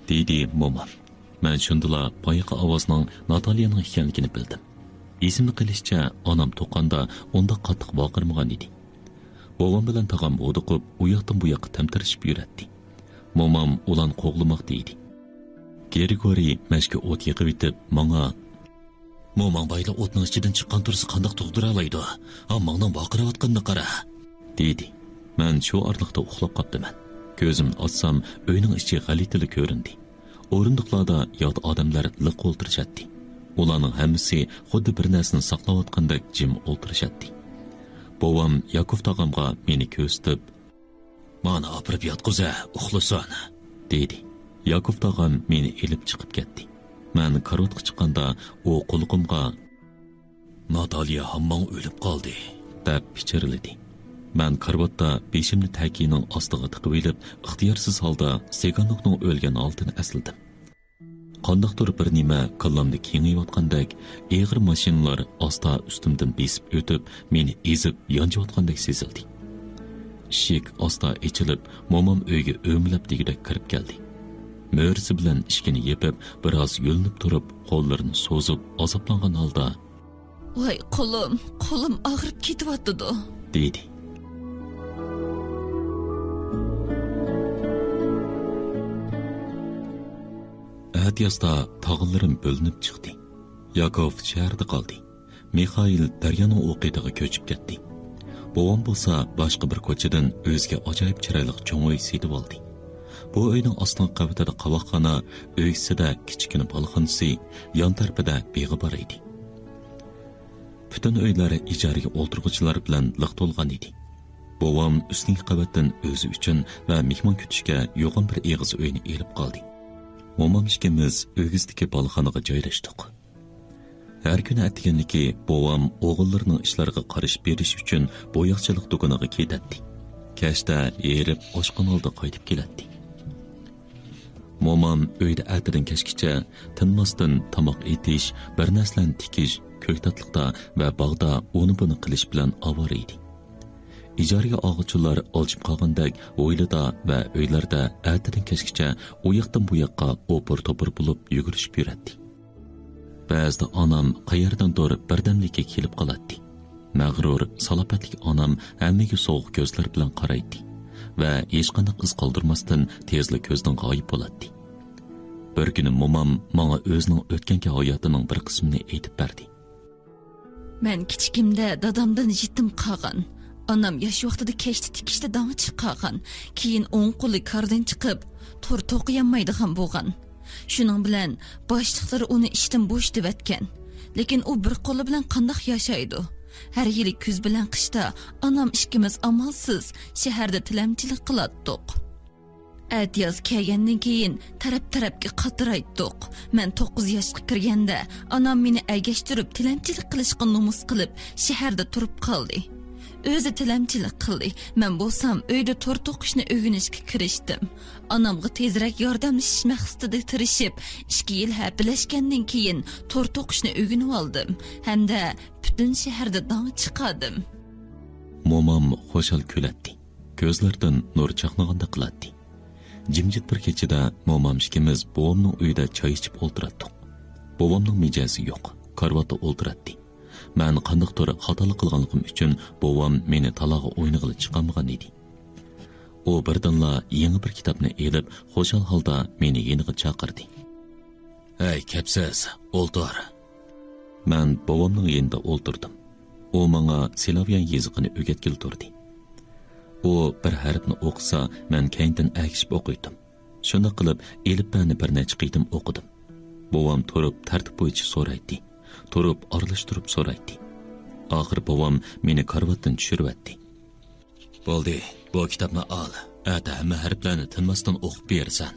دېدى مومام. مەن شۇندىلا بايىقى ئاۋازنىڭ ناتالىيەنىڭ ئىكەنلىكىنى بىلدىم. ئېسىمدە قېلىشىچە، ئانام تۇغقاندا ئۇنداق قاتتىق ۋارقىرىمىغان ئىدى. بوۋام بىلەن تاغام ھودۇقۇپ، ئۇ ياقتىن بۇ ياققا تەمتىرىشىپ يۈرەتتى. مومام ئۇلارنى قوغلىماقتا ئىدى. گرىگورىي مەشكە ئوت يېقىۋېتىپ، ماڭا، «موماڭ بايلا ئوتنىڭ ئىچىدىن چىققان تۇرسا قانداق تۇغدۇرالايدۇ؟ ھامماڭنىڭ ۋارقىراۋاتقىنىنى قارا!» دېدى. مەن شۇ ئارىلىقتا ئۇخلاپ قاپتىمەن. كۆزۈمنى ئاچسام، ئۆينىڭ ئىچى غەلىتىلا كۆرۈندى. ئورۇندۇقلاردا يات ئادەملەر لىق ئولتۇرۇشاتتى. ئۇلارنىڭ ھەممىسى خۇددى بىر نەرسىنى ساقلاۋاتقاندەك جىم ئولتۇرۇشاتتى. بوۋام ياكوف تاغامغا مېنى كۆرسىتىپ، «مانا ئاپىرىپ ياتقۇزە، ئۇخلىسۇن.» دېدى. ياكوف تاغام مېنى ئېلىپ چىقىپ كەتتى. مەن كارىۋاتقا چىققاندا، ئۇ قۇلىقىمغا، «ناتاليا ھامماڭ ئۆلۈپ قالدى» دەپ پىچىرلىدى. مەن كارىۋاتتا بېشىمنى تەكىيىنىڭ ئاستىغا تىقىۋېلىپ، ئىختىيارسىز ھالدا سىگانوكنىڭ ئۆلگەن ھالىتىنى ئەسلىدىم. قانداقتۇر بىر نېمە كاللامدا كېڭىيىۋاتقاندەك، ئېغىر ماشىنىلار ئاستا ئۈستۈمدىن بېسىپ ئۆتۈپ، مېنى ئېزىپ يانچىۋاتقاندەك سېزىلدى. ئىشىك ئاستا ئېچىلىپ، مومام ئۆيگە ئۆمىلەپ دېگۈدەك كىرىپ كەلدى. مۈرىسى بىلەن ئىشىكنى يېپىپ، بىراز يۆلىنىپ تۇرۇپ، قوللىرىنى سوزۇپ، ئازابلانغان ھالدا، «ۋاي قولۇم، قولۇم ئاغرىپ كېتىۋاتىدۇ.» دېدى. ئەتىيازدا تاغىلىرىم بۆلۈنۈپ چىقتى. ياكوف شەھەردە قالدى. مىخائىل دەريانىڭ ئۇ قېتىغا كۆچۈپ كەتتى. بوۋام بولسا باشقا بىر كوچىدىن ئۆزىگە ئاجايىپ چىرايلىق چوڭ ئۆي سېتىۋالدى. بۇ ئۆينىڭ ئاستىنقى قەۋىتىدە قاۋاقخانا، ئۆگزىسىدە كىچىككىنە بالىخانىسى، يان تەرىپىدە بېغى بار ئىدى. پۈتۈن ئۆيلەر ئىجارىگە ئولتۇرغۇچىلار بىلەن لىق تولغان ئىدى. بوۋام ئۈستۈنكى قەۋەتتىن ئۆزى ئۈچۈن ۋە مېھمان كۈتۈشكە يوغان بىر ئېغىز ئۆينى ئېلىپ قالدى. مومام ئىككىمىز ئۆگزىدىكى بالىخانىغا جايلاشتۇق. ھەر كۈنى ئەتىگەنلىكى بوۋام ئوغۇللىرىنىڭ ئىشلىرىغا قارىشىپ بېرىش ئۈچۈن بوياقچىلىق دۇكىنىغا كېتەتتى. كەچتە ھېرىپ ئاشقان ھالدا قايتىپ كېلەتتى. مومام ئۆيدە ئەتىدىن كەچكىچە تىنماستىن تاماق ئېتىش، بىر نەرسىلەرنى تىكىش، كۆكتاتلىقتا ۋە باغدا ئۇنى-بۇنى قىلىش بىلەن ئاۋارە ئىدى. ئىجارىگە ئالغۇچىلار ئالجىپ قالغاندەك ھويلىدا ۋە ئۆيلەردە ئەتىدىن كەچكىچە ئۇ ياقتىن بۇ ياققا ئوپۇر-توپۇر بولۇپ يۈگۈرۈشۈپ يۈرەتتى. بەزىدە ئانام قەيەردىندۇر بىردەملىككە كېلىپ قالاتتى. مەغرۇر، سالاپەتلىك ئانام ھەممىگە سوغۇق كۆزلەر بىلەن قارايتتى ۋە ھېچقانداق ئىز قالدۇرماستىن تېزلا كۆزدىن غايىب بولاتتى. بىر كۈنى مومام ماڭا ئۆزىنىڭ ئۆتكەنكى ھاياتىنىڭ بىر قىسمىنى ئېيتىپ بەردى. مەن كىچىكىمدە دادامدىن يېتىم قالغان. ئانام ياش ۋاقتىدا كەشتە تىكىشتە داڭ چىقارغان. كېيىن ئوڭ قولى كاردىن چىقىپ، تور توقۇيالمايدىغان بولغان. شۇنىڭ بىلەن باشلىقلىرى ئۇنى ئىشتىن بوشىتىۋەتكەن. لېكىن ئۇ بىر قولى بىلەن قانداق ياشايدۇ؟ ھەر يىلى كۈز بىلەن قىشتا ئانام ئىككىمىز ئامالسىز شەھەردە تىلەمچىلىك قىلاتتۇق. ئەتىياز كەلگەندىن كېيىن تەرەپ-تەرەپكە قاترايتتۇق. مەن توققۇز ياشقا كىرگەندە، ئانام مېنى ئەگەشتۈرۈپ تىلەمچىلىك قىلىشقا نومۇس قىلىپ، شەھەردە تۇرۇپ قالدى. ئۆزى تىلەمچىلىك قىلدى. مەن بولسام ئۆيدە تور توقۇشنى ئۆگىنىشكە كىرىشتىم. ئانامغا تېزرەك ياردەملىشىش مەقسىتىدە تىرىشىپ، ئىككى يىل ھەپىلەشكەندىن كېيىن تور توقۇشنى ئۆگىنىۋالدىم ھەمدە پۈتۈن شەھەردە داڭ چىقاردىم. مومام خۇشال كۈلەتتى. كۆزلىرىدىن نۇر چاقنىغاندەك قىلاتتى. جىمجىت بىر كېچىدە مومام ئىككىمىز بوۋامنىڭ ئۆيىدە چاي ئىچىپ ئولتۇراتتۇق. بوۋامنىڭ مىجەزى يوق، كارىۋاتتا ئولتۇراتتى. مەن قانداقتۇر خاتالىق قىلغانلىقىم ئۈچۈن بوۋام مېنى تالاغا ئوينىغىلى چىقارمىغان ئىدى. ئۇ بىردىنلا يېڭى بىر كىتابنى ئېلىپ، خۇشال ھالدا مېنى يېنىغا چاقىردى. ھەي، كەپسىز، ئولتۇر. مەن بوۋامنىڭ يېنىدا ئولتۇردۇم. ئۇ ماڭا سلاۋيان يېزىقىنى ئۆگەتكىلى تۇردى. ئۇ بىر ھەرپنى ئوقۇسا، مەن كەينىدىن ئەگىشىپ ئوقۇيتتۇم. شۇنداق قىلىپ، ئېلىپبەنى بىر نەچچە قېتىم ئوقۇدۇم. بوۋام تۇرۇپ، تەرتىپ بويىچە سورايتتى. تۇرۇپ، ئارىلاشتۇرۇپ سورايتتى. ئاخىرى بوۋام مېنى كارىۋاتتىن چۈشۈرۈۋەتتى. بولدى، بۇ كىتابنى ئال. ئەتە ھەممە ھەرپلەرنى تىنماستىن ئوقۇپ بېرىسەن.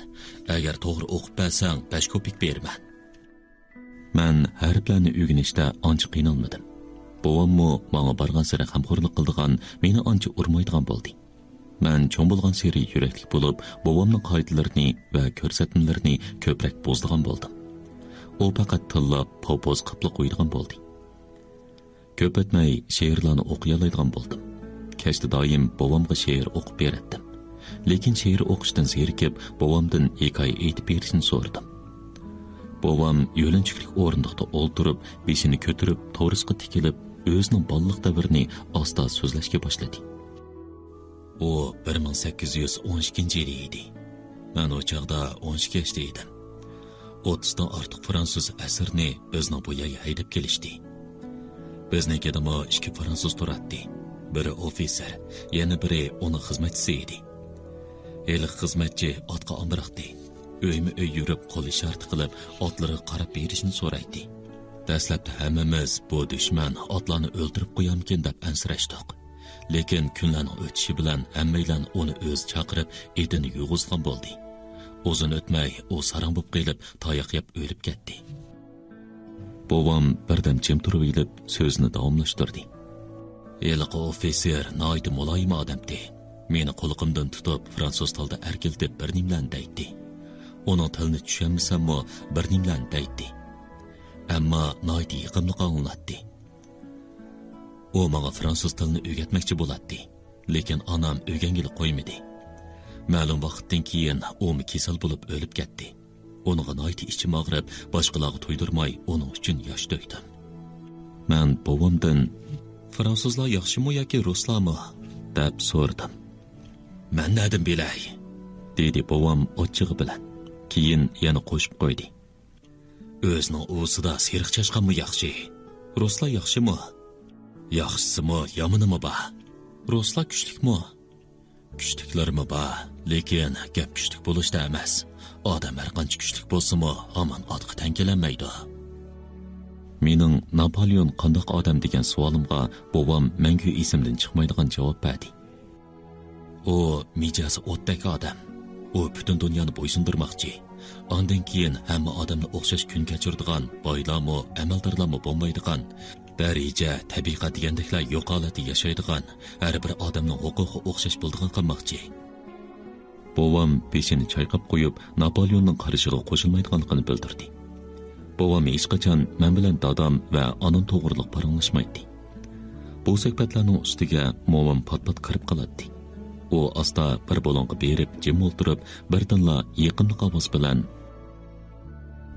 ئەگەر توغرا ئوقۇپ بەرسەڭ، بەش كوپېك بېرىمەن. مەن ھەرپلەرنى ئۆگىنىشتە ئانچە قىينالمىدىم. بوۋاممۇ ماڭا بارغانسېرى غەمخورلۇق قىلىدىغان، مېنى ئانچە ئۇرمايدىغان بولدى. مەن چوڭ بولغانسېرى يۈرەكلىك بولۇپ، بوۋامنىڭ قائىدىلىرىنى ۋە كۆرسەتمىلىرىنى كۆپرەك بۇزىدىغان بولدۇم. ئۇ پەقەت تىللاپ، پوپوز قىپلا قويىدىغان بولدى. كۆپ ئۆتمەي شېئىرلارنى ئوقۇيالايدىغان بولدۇم. كەچتە دائىم بوۋامغا شېئىر ئوقۇپ بېرەتتىم. لېكىن شېئىر ئوقۇشتىن زېرىكىپ، بوۋامدىن ھېكايە ئېيتىپ بېرىشنى سورىدىم. بوۋام يۆلۈنچۈكلۈك ئورۇندۇقتا ئولتۇرۇپ، بېشىنى كۆتۈرۈپ، تورۇسقا تىكىلىپ، ئۆزىنىڭ بالىلىق دەۋرىنى ئاستا سۆزلەشكە باشلىدى. ئۇ بىر مىڭ سەككىز يۈز ئون ئىككىنچى يىلى ئىدى. مەن ئۇ چاغدا ئون ئىككى ياشتا ئىدىم. ئوتتۇزدىن ئارتۇق فرانسۇز ئەسىرنى ئۆزىنىڭ بۇ يەرگە ھەيدەپ كېلىشتى. بىزنىڭكىدىمۇ ئىككى فرانسۇز تۇراتتى. بىرى ئوفىتسېر، يەنە بىرى ئۇنىڭ خىزمەتچىسى ئىدى. ھېلىقى خىزمەتچى ئاتقا ئامراقتى. ئۆيمۇ ئۆي يۈرۈپ، قول ئىشارىتى قىلىپ، ئاتلىرىغا قاراپ بېرىشنى سورايتتى. دەسلەپتە ھەممىمىز بۇ دۈشمەن ئاتلارنى ئۆلتۈرۈپ قويارمىكىن دەپ ئەنسىرەشتۇق. لېكىن كۈنلەرنىڭ ئۆتۈشى بىلەن ھەممەيلەن ئۇنى ئۆزى چاقىرىپ، ئېتىنى يۇيغۇزغان بولدى. ئۇزۇن ئۆتمەي ئۇ ساراڭ بولۇپ قېلىپ، تاياق يەپ ئۆلۈپ كەتتى. بوۋام بىردەم جىم تۇرۇۋېلىپ، سۆزىنى داۋاملاشتۇردى. ھېلىقى ئوفىتسېر ناھايىتى مۇلايىم ئادەمتى. مېنى قۇلىقىمدىن تۇتۇپ، فرانسۇز تىلىدا ئەركىلىتىپ بىر نېمىلەرنى دەيتتى. ئۇنىڭ تىلىنى چۈشەنمىسەممۇ، بىر نېمىلەرنى دەيتتى. ئەمما ناھايىتى يېقىملىق ئاڭلىناتتى. ئۇ ماڭا فرانسۇز تىلىنى ئۆگەتمەكچى بولاتتى. لېكىن ئانام ئۆگەنگىلى قويمىدى. مەلۇم ۋاقىتتىن كېيىن ئۇمۇ كېسەل بولۇپ ئۆلۈپ كەتتى. ئۇنىڭغا ناھايىتى ئىچىم ئاغرىپ، باشقىلارغا تۇيدۇرماي ئۇنىڭ ئۈچۈن ياش تۆكتۈم. مەن بوۋامدىن، «فرانسۇزلار ياخشىمۇ ياكى رۇسلارمۇ؟» دەپ سورىدىم. «مەن نەدىن بىلەي؟» دېدى بوۋام ئاچچىقى بىلەن. كېيىن يەنە قوشۇپ قويدى. «ئۆزىنىڭ ئۇۋىسىدا سېرىق چاشقانمۇ ياخشى؟ رۇسلار ياخشىمۇ؟ ياخشىسىمۇ، يامىنىمۇ بار. رۇسلار كۈچلۈكمۇ؟ كۈچلۈكلىرىمۇ بار، لېكىن گەپ كۈچلۈك بولۇشتا ئەمەس. ئادەم ھەر قانچە كۈچلۈك بولسىمۇ، ھامان ئاتقا تەڭ كېلەلمەيدۇ. مېنىڭ ناپولېئون قانداق ئادەم دېگەن سوئالىمغا بوۋام مەڭگۈ ئېسىمدىن چىقمايدىغان جاۋاب بەردى. ئۇ مىجەزى ئوتتەك ئادەم. ئۇ پۈتۈن دۇنيانى بويسۇندۇرماقچى. ئاندىن كېيىن ھەممە ئادەمنى ئوخشاش كۈن كەچۈرىدىغان، بايلارمۇ، ئەمەلدارلارمۇ بولمايدىغان، دەرىجە، تەبىقە دېگەندەكلەر يوق ھالەتتە ياشايدىغان، ھەر بىر ئادەمنىڭ ھوقۇقى ئوخشاش بولىدىغان قىلماقچى. بوۋام بېشىنى چايقاپ قويۇپ، ناپولېئوننىڭ قارىشىغا قوشۇلمايدىغانلىقىنى بىلدۈردى. بوۋام ھېچقاچان مەن بىلەن دادام ۋە ئانام توغرىلىق پاراڭلاشمايتتى. بۇ سۆھبەتلەرنىڭ ئۈستىگە مومام پات-پات كىرىپ قالاتتى. ئۇ ئاستا بىر بۇلۇڭغا بېرىپ جىم ئولتۇرۇپ، بىردىنلا يېقىملىق ئاۋاز بىلەن،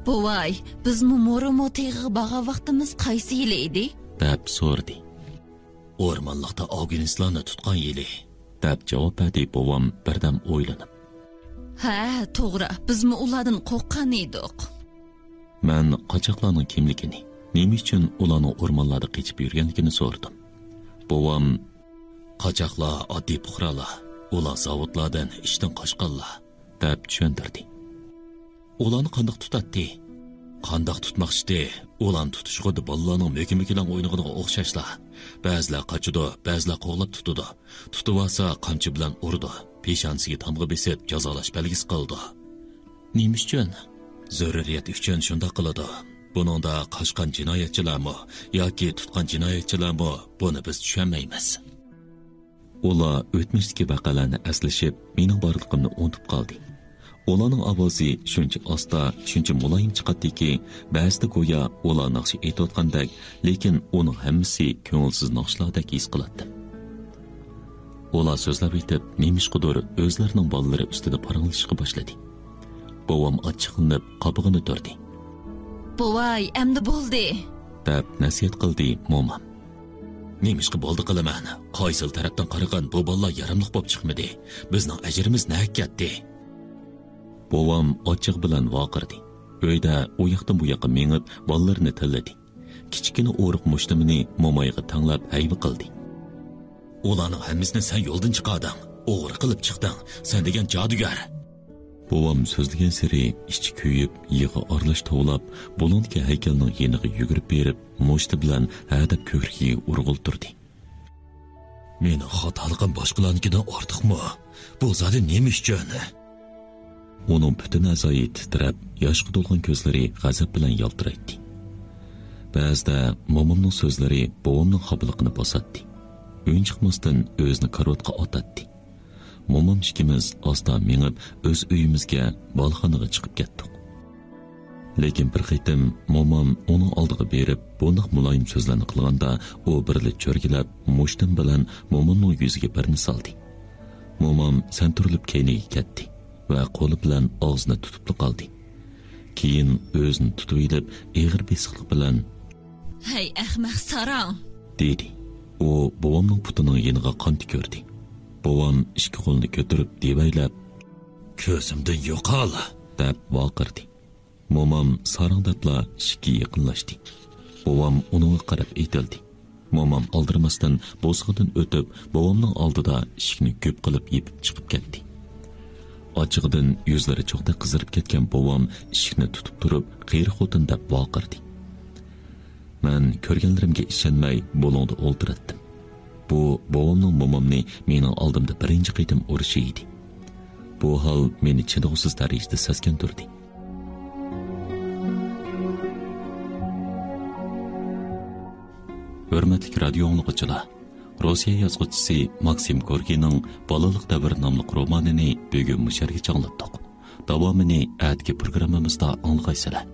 بوۋاي، بىزمۇ مورىمو تېغىغا بارغان ۋاقتىمىز قايسى يىلى ئىدى؟ دەپ سورىدى. ئورمانلىقتا ئالپىنىستلارنى تۇتقان يىلى، دەپ جاۋاب بەردى بوۋام بىردەم ئويلىنىپ. ھە، توغرا، بىزمۇ ئۇلاردىن قورققان ئىدۇق. مەن قاچاقلارنىڭ كىملىكىنى، نېمە ئۈچۈن ئۇلارنىڭ ئورمانلاردا قېچىپ يۈرگەنلىكىنى سورىدىم. بوۋام، قاچاقلار ئاددىي پۇقرالار، ئۇلار زاۋۇتلاردىن ئىشتىن قاچقانلار، دەپ چۈشەندۈردى. ئۇلارنى قانداق تۇتاتتى؟ قانداق تۇتماقچىدى؟ ئۇلارنى تۇتۇش خۇددى بالىلارنىڭ مۆكە-مۆكە بىلەن ئوينىغىنىغا ئوخشاشلا. بەزىلەر قاچىدۇ، بەزىلەر قوغلاپ تۇتىدۇ. تۇتۇۋالسا قامچا بىلەن ئۇرىدۇ. پېشانىسىگە تامغا بېسىپ جازالاش بەلگىسى قىلىدۇ. نېمە ئۈچۈن؟ زۆرۈرىيەت ئۈچۈن شۇنداق قىلىدۇ. بۇنىڭدا قاچقان جىنايەتچىلەرمۇ ياكى تۇتقان جىنايەتچىلەرمۇ، بۇنى بىز چۈشەنمەيمىز. ئۇلار ئۆتمۈشتىكى ۋەقەلەرنى ئەسلىشىپ، مېنىڭ بارلىقىمنى ئۇنتۇپ قالدى. ئۇلارنىڭ ئاۋازى شۇنچە ئاستا، شۇنچە مۇلايىم چىقاتتىكى، بەزىدە گويا ئۇلار ناخشا ئېيتىۋاتقاندەك، لېكىن ئۇنىڭ ھەممىسى كۆڭۈلسىز ناخشىلاردەك ھېس قىلاتتىم. ئۇلار سۆزلەۋېتىپ، نېمىشقىدۇر ئۆزلىرىنىڭ بالىلىرى ئۈستىدە پاراڭلىشىشقا باشلىدى. بوۋام ئاچچىقلىنىپ، قاپىقىنى تۈردى. بوۋاي، ئەمدى بولدى، دەپ نەسىھەت قىلدى مومام. نېمىشقا بولدى قىلىمەن؟ قايسىلا تەرەپتىن قارىغان بۇ بالىلار ياراملىق بولۇپ چىقمىدى. بىزنىڭ ئەجرىمىز نەگە كەتتى؟ بوۋام ئاچچىقى بىلەن ۋارقىرىدى. ئۆيدە ئۇ ياقتىن بۇ ياققا مېڭىپ، بالىلىرىنى تىللىدى. كىچىككىنە ئورۇق مۇشتۇمىنى مومايغا تەڭلەپ ھەيۋە قىلدى. ئۇلارنىڭ ھەممىسىنى سەن يولدىن چىقاردىڭ. ئوغرى قىلىپ چىقتىڭ. سەن دېگەن جادۇگەر. بوۋام سۆزلىگەن سېرى ئىچى كۆيۈپ، يىغا ئارىلاش توۋلاپ، بۇلۇڭدىكى ھەيكەلنىڭ يېنىغا يۈگۈرۈپ بېرىپ، مۇشتى بىلەن ھەدەپ كۆكرىكىگە ئۇرغىلى تۇردى. مېنىڭ خاتالىقىم باشقىلارنىڭكىدىن ئارتۇقمۇ؟ بۇ زادى نېمە ئۈچۈن؟ ئۇنىڭ پۈتۈن ئەزايى تىترەپ، ياشقا تولغان كۆزلىرى غەزەپ بىلەن يالتىرايتتى. بەزىدە مومامنىڭ سۆزلىرى بوۋامنىڭ خاپىلىقىنى باساتتى. ئۈنچىقماستىن ئۆزىنى كارىۋاتقا ئاتاتتى. مومام ئىككىمىز ئاستا مېڭىپ، ئۆز ئۆيىمىزگە، بالىخانىغا چىقىپ كەتتۇق. لېكىن بىر قېتىم مومام ئۇنىڭ ئالدىغا بېرىپ، بۇنداق مۇلايىم سۆزلەرنى قىلغاندا، ئۇ بىرلا چۆرگىلەپ، مۇشتۇم بىلەن مومامنىڭ يۈزىگە بىرنى سالدى. مومام سەنتۈرۈلۈپ كەينىگە كەتتى ۋە قولى بىلەن ئاغزىنى تۇتۇپلا قالدى. كېيىن ئۆزىنى تۇتۇۋېلىپ، ئېغىر بېسىقلىق بىلەن، ھەي، ئەخمەق ساراڭ! دېدى. ئۇ بوۋامنىڭ پۇتىنىڭ يېنىغا قان تۈكۈردى. بوۋام ئىككى قولىنى كۆتۈرۈپ دېۋەيلەپ، كۆزۈمدىن يوقال! دەپ ۋارقىرىدى. مومام ساراڭ دەپلا ئىشىككە يېقىنلاشتى. بوۋام ئۇنىڭغا قاراپ ئېتىلدى. مومام ئالدىرىماستىن بوسۇغىدىن ئۆتۈپ، بوۋامنىڭ ئالدىدا ئىشىكنى گۈپ قىلىپ يېپىپ چىقىپ كەتتى. ئاچچىقىدىن يۈزلىرى چوغدەك قىزىرىپ كەتكەن بوۋام ئىشىكنى تۇتۇپ تۇرۇپ، قېرى خوتۇن دەپ ۋارقىرىدى. مەن كۆرگەنلىرىمگە ئىشەنمەي، بۇلۇڭدا ئولتۇراتتىم. بۇ بوۋامنىڭ مومامنى مېنىڭ ئالدىمدا بىرىنچى قېتىم ئۇرۇشى ئىدى. بۇ ھال مېنى چىدىغۇسىز دەرىجىدە سەسكەندۈردى. ھۆرمەتلىك رادىيو ئاڭلىغۇچىلار، روسىيە يازغۇچىسى ماكسىم گوركىينىڭ بالىلىق دەۋر ناملىق رومانىنى بۈگۈن مۇشۇ يەرگىچە ئاڭلاتتۇق. داۋامىنى ئەتىكى پروگراممىمىزدا ئاڭلىغايسىلەر.